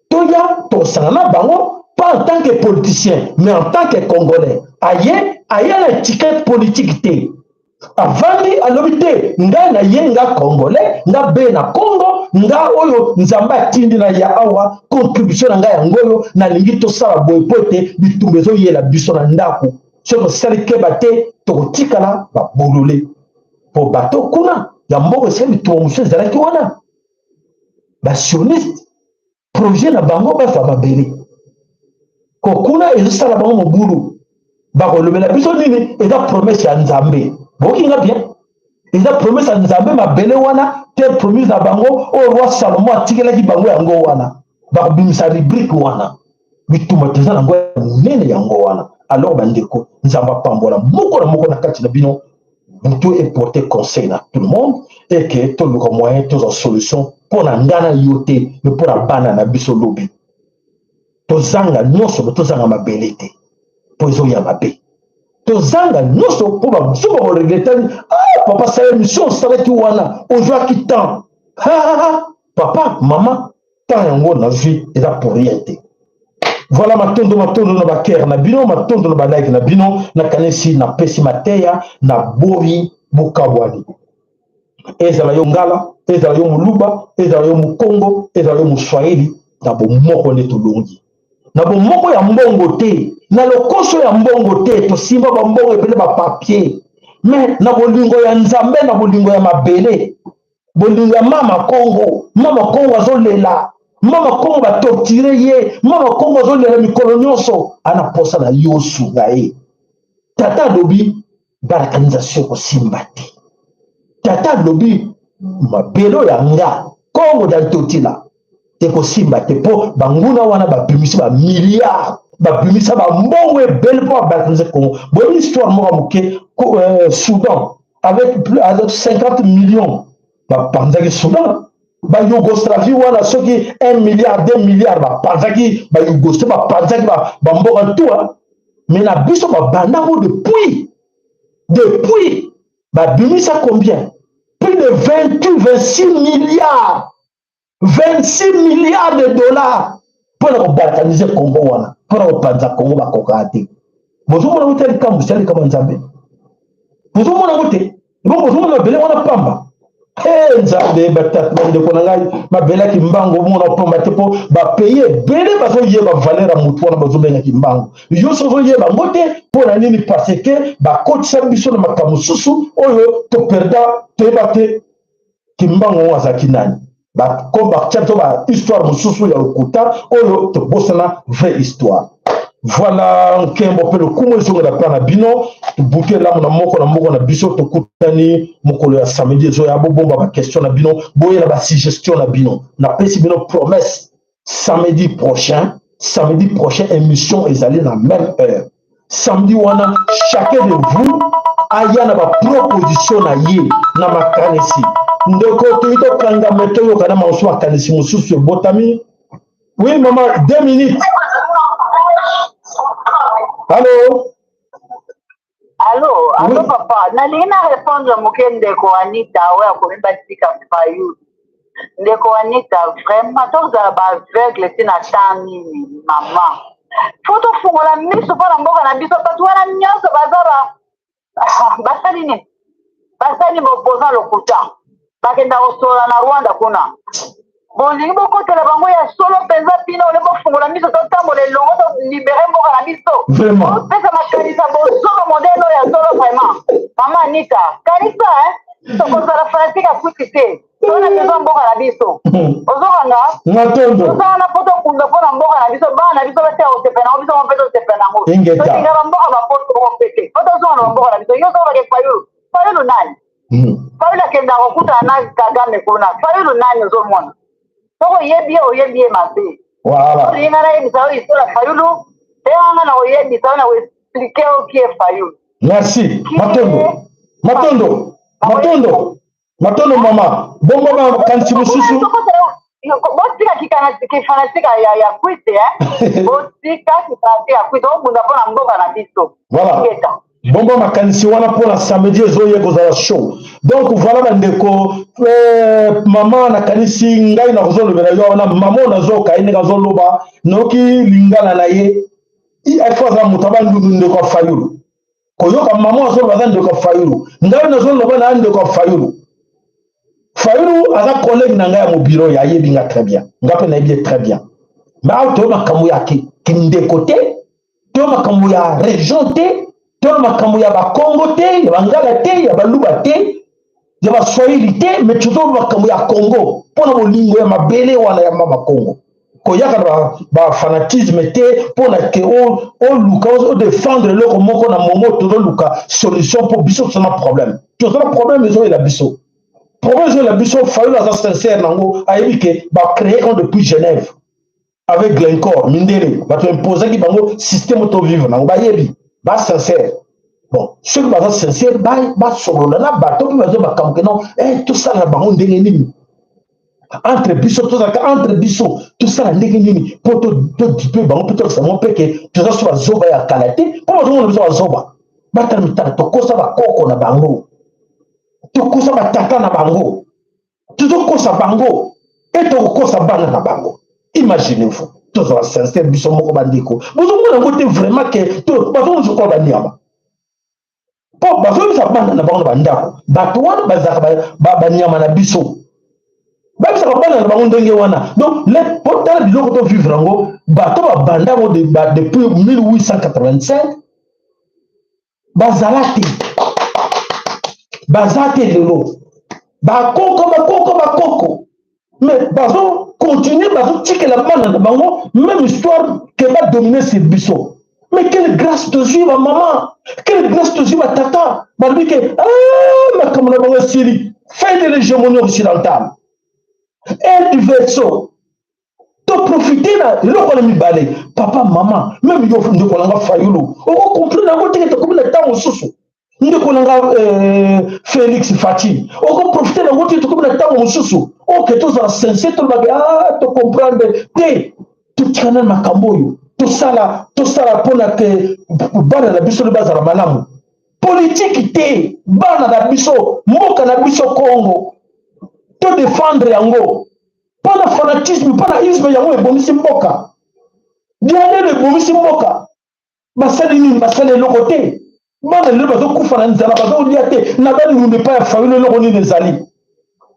Toya tosangana bango pas en tant que politicien, mais en tant que Congolais. Aye, aye na étiquette politique te, avandi alobi te: ngai na ye, nga Congolais, nga be na Congo, nga oyo Nzambe atindi na ya awa, contribution na ngai yango oyo, nalingi tosala boye po ete bitumba ezoyela biso na ndako. Soki tosali keba te, tokotikala babolole. Mpo bato kuna ya mboka esika bitumba mosusu ezalaki wana, basioniste projet na bango bazwa mabele ko kuna ezosala bango mobulu. Bakolobela biso nini? Eza promesse ya Nzambe. Boyoki nga bien? Eza promesse ya Nzambe, mabele wana te, promise na bango oyo roi Salomo atikelaki bango yango wana. Bakobimisa rubrique wana, bitumba toza nango ya monene yango wana. Alors bandeko, Nzambe apambola moko na moko na kati na bino. Butu eporte conseil na tout le monde et que toluka moyen tozwa solution mpo na nga na yo te, me mpo na bana na biso lobi. Tozanga nyonso, me tozanga mabele te, mpo ezoya mabe. Tozanga nyonso mpo bamosusu bakoregrete: ah, papa, sala émission osalaki wana, ozwaki temps. Ha, papa, mama, temps yango nazwi eza pour rien te. Voilà, matondo, matondo na bakere na bino, matondo na balike na bino. Nakanisi napesi mateya na bori bokabwani. Ezala yo Ngala, ezala yo Moluba, ezala yo Mokongo, ezala yo Moswahili, na bomoko nde tolongi. Na bomoko ya mbongo te, na lokoso ya mbongo te. Tosimba bambongo ebele, bapapier, mais na bolingo ya Nzambe, na bolingo ya mabele, bolingo ya mama Kongo. Mama Kongo azolela, mama Kongo batortire ye, mama Kongo azolela mikolo nyonso, ana posa na yo osunga ye. Tata alobi balkanisation ekosimba te. Tata alobi mabele oyo ya nga Kongo da Ntotila ekosimba te, mpo banguna wana babimisi bamilliard, babimisa bambongo ebele mpo babalkanise Congo. Boyebi histoire moko ya moke, Soudan avec 50 millions bapanzaki Soudan. Bayougoslavie wana soki 1 milliard, 2 milliard, bapanzaki Bayougoslavie, bapanzaki bamboka tout. Mais na biso babandango depuis babimisa combien? Plus de 28, 26 milliards, 26 milliards de dollars mpona kobalkanize Congo wana, mpona kopanza Congo. Bakokaka te. Bozomona ngo te? Likambo sia likambo ya Nzambe, bozomona ngo te? Bongo bozomona mabele wana pamba? E Nzambe, batata, bandeko na ngai, mabelaki mbango omona pamba te, mpo bapays ebele bazoyeba valeur ya motu wana bazobengaki mbango. Yo so ozoyeba yango te. Mpo na nini? Parce que bakotisa biso na makambo mosusu oyo toperda, toyeba te Kimbangu ngo azalaki nani. Batia biso bahistoire mosusu ya lokuta oyo tobosana vraie histoire. Voilà, nkembo mpe lokumu ezongela mpa na bino. Butu elamu na moko na moko na biso. Tokutani mokolo ya samedi ezoya. Bobomba baquestion na bino, boyela basuggestion na bino. Napesi bino promesse: samedi prochain, samedi prochain, émission ezali na même heure. Samedi wana, chacun de vous aya na baproposition na ye na makanisi. Ndeko, toyi tokangama, toyoka na mamosu makanisi mosusu ebotami. Oui mama, 2 minutes. Allo? Allo, allo? Oui. Papa, nalingi na répondre moke ndeko Anita oyo akomi batika Fayulu. Ndeko Anita, vraiment tozala baaveugle ti na temps nini? Mama, faut tofungola miso mpo na mboka na biso. Bato wana nyonso baza ba basali nini? Basali baopposant lokuta, bakenda kosolola na Rwanda kuna. Bolingi bokotela bango ya solo mpenza? Bino ole bofungola miso, totambola elongo, tolibere mboka na biso. Opesa makanisa bozoba modele oyo ya solo. Vraiment, mama Anita, kanisa tokozala fanatique ya kwiti te. Tona besoin mboka na biso, ozokanga? Matondo. Tozala na po tokunda mpo na mboka na biso, bana na biso batia kosepela nango, biso mpe tosepela nango. Ingeta. Tolinga bamboka bapoto oko mpe te, po tozonga na bamboka na biso. Yo ozokobake Fayulu, Fayulu nani? Fayulu akendaka kokutana na Kagame kuna. Fayulu nani? Ozomona, soki oyebi ye, oyebi ye mabe. Olingi nga nayebisa yo histoire ya Fayulu te? Anga na koyebisa yo, na koexplike yo kie Fayulu. Merci, matondo, matondo, matondo, matondo mama. Bongo makanisi mosusu? Botika kifanatique ya kwite, botika kifanatique ya kwite, obunda mpo na mboka na biso. Voilà, bongo makanisi wana mpona samedi ezoye kozala show. Donc voilà, bandeko, mama, nakanisi ngai nakozolobela yo wana. Mama oyo nazoyoka ye ndenge azoloba, nayoki lingala na ye, ifo aza moto abandundu, ndeko ya Fayulu. Koyoka mama azoloba, aza ndeko ya Fayulu. Ngai nazoloba na ndeko ya Fayulu. Fayulu aza collègue na ngai ya mobiro, ya ayebi nga très bien, nga mpe nayebi ye très bien. Mais awa toyo makambo ya kindeko te, toyo makambo ya région te. To makambo ya bakongo te, ya bangala te, ya baluba te, ya baswahili te, mais tozoloba makambo ya Congo mpo na bolingo ya mabele wana ya mama Congo. Koyaka na bafanatisme ba te mpo na ke oluka odefendre eloko moko na momo. Tozoluka solution mpo biso toza na problème, toza na problème ezoyela biso, problème ezoyela biso. Fayulu aza sincère nango, ayebi ke bacréer yango depuis Genève avec Glencore, mindele bato imposaki bango système tovivre nango. Bayebi, basincère. Bon, soki baza sincère, basolola na bato mpe bazo makambo ke non, tosala na bango ndenge nini entre biso, tozalaka entre biso, tosala ndenge nini mpo todipe bango mpe tolakisa bango mpe ke toza so bazoba ya kala te, mpo bazomona biso bazoba. Batala mitala, tokosa bakoko na bango, tokosa batata na bango, tozokosa bango e tokokosa bana na bango. Imaginez-vous, tozala sincère biso moko. Bandeko, bozomona yango te vraiment ke bazomona lokola banyama, mpo bazoyebisa bana na bango na bandako. Bato wana bazalaka banyama na biso, babisaka bana na bango ndenge wana. Donc po tala biloko tovivre yango, bato babanda yango depuis 1885, bazala te, baza te lelo. Bakoko, bakoko, bakoko, mais bazocontinue, bazotikela bana na bango même histoire ke badomine sur biso. Mais quelle grâce tozwi, bamama, quelle grâce tozwi, batata! Balobi ke ah, makambo na bango esili, fin de l'hégémonie occidentale et du verso. Toprofite na eloko wana mibale. Papa, mama, même yo ndeko na nga Fayulu, okocomprendre yango teke tokomi na ntango mosusu. Ndeko na nga Félix Fatshi, okoprofite nango te, tokomi na ntango mosusu. Oke, tozala sincère, tolobaka ah, tocomprendre te, totikana na makambo oyo tosala, tosala mpona ke bana na biso nde bazala malamu. Politiki te, bana na biso, mboka na biso Congo, todefendre yango. Mpo na fanatisme, mpo na isme, yango ebomisi mboka. Dialelo ebomisi mboka. Basali nini? Basali eloko te. Bana lelo bazokufa na nzala, bazolia te na Bandundu epai ya Fayulu. Eloko nini ezali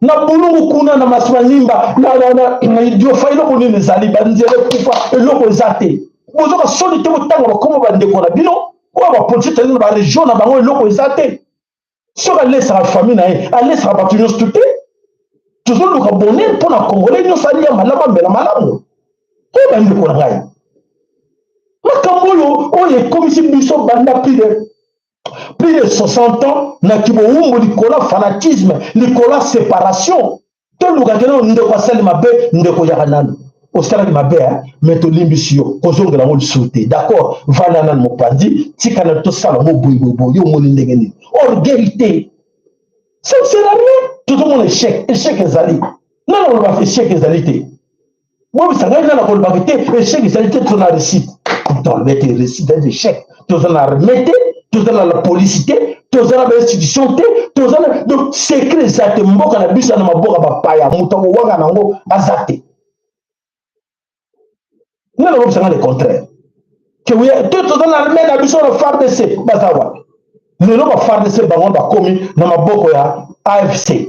na Bulungu kuna, na Masimanimba, na Idiofa? Eloko nini ezali? Banzela ekufa, eloko eza te. Bozoka soni te botanga bakoma bandeko na bino oyo bapolitike tali na baregion na bango, eloko eza te. Soki alesaka famille na ye, alesaka bato nyonso tu te. Tozoluka bonheur mpo na Congolais nyonso alia malamu, amela malamu. Oyo bandeko na ngai, makambo oyo oyo ekomisi biso banda plus de 60 ans na kibowumbu, likolo ya fanatisme, likolo ya séparation. Toluka kende, ndeko asali mabe, ndeko yaka nanu, osalaki mabe, mais tolimbisi yo, kozongela yango lisusu te, d'accord? Vanda nanu mopanzi, tika nanu tosala yango boyeboyeboye. Yo omoni ndenge nini? Orgueil te, ça ne sert à rien. Tozomona échec, échec ezali nana kolobaka, échec ezali te. Bobisa ngai, nana kolobaka te, échec ezali te. Toza na réussite, toloba ete réussite eza échec. Toza na armée te, toza na la police te, toza na bainstitution te, toza na donc secret eza te. Mboka na biso na maboka bapaya, moto akowanga nango aza te. Nga nalobisa nga le contraire ke te, toza na armée na biso na FARDC. Baza wapi lelo ba FARDC? Bango bakomi na maboko ya AFC.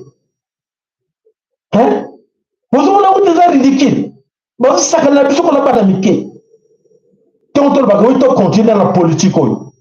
Bozomona kuti eza ridicule, bazosakana na biso kona bana mike. Ntongo tolobaka oyo, tocontinue na politique oyo.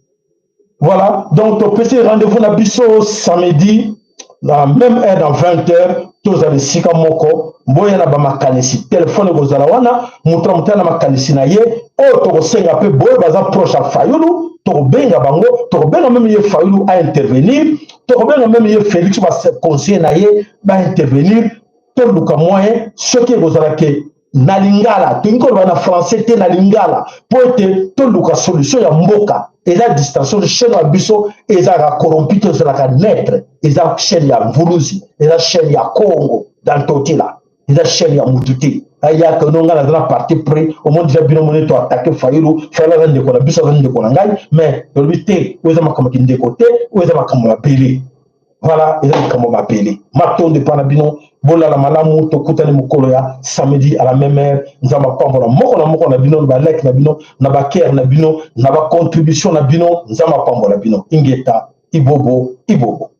Voilà, donc topesi rendez-vous na biso samedi na même heure, dans 20 heures. Tozala esika moko, boya na bamakanisi. Telefone ekozala wana, moto na moto na makanisi na ye oyo tokosenga. Mpe boyo baza proche ya Fayulu, tokobenga bango, tokobenga même ye Fayulu aintervenir, tokobenga même ye Félix, baconseiller na ye baintervenir. Toluka moyen soki ekozala ke na lingala, tolingi koloba na français te, na lingala, mpo ete toluka solution ya mboka. Eza distraction. Chaîne ya biso ezalaka corrompu te, ezalaka neutre. Eza chaîne ya Mvuluzi, eza chaîne ya Congo Dantotila, eza chaîne ya mutu te. Ayaka no, ngai naza na parti pris. Omoni deja bino moni toattaquer Fayulu. Fayulu aza ndeko na biso, aza ndeko na ngai, mais tolobi te oyo eza makambo ya kindeko te, oyo eza makambo mabele. Voilà, eza likambo mabele. Matondo epa na bino, bolala malamu. Tokutani mokolo ya samedi à la même heure. Nzambe apambola moko na moko na bino, na balike na bino, na bacœur na bino, na bacontribution na bino. Nzambe apambola bino. Ingeta, ibobo, ibobo.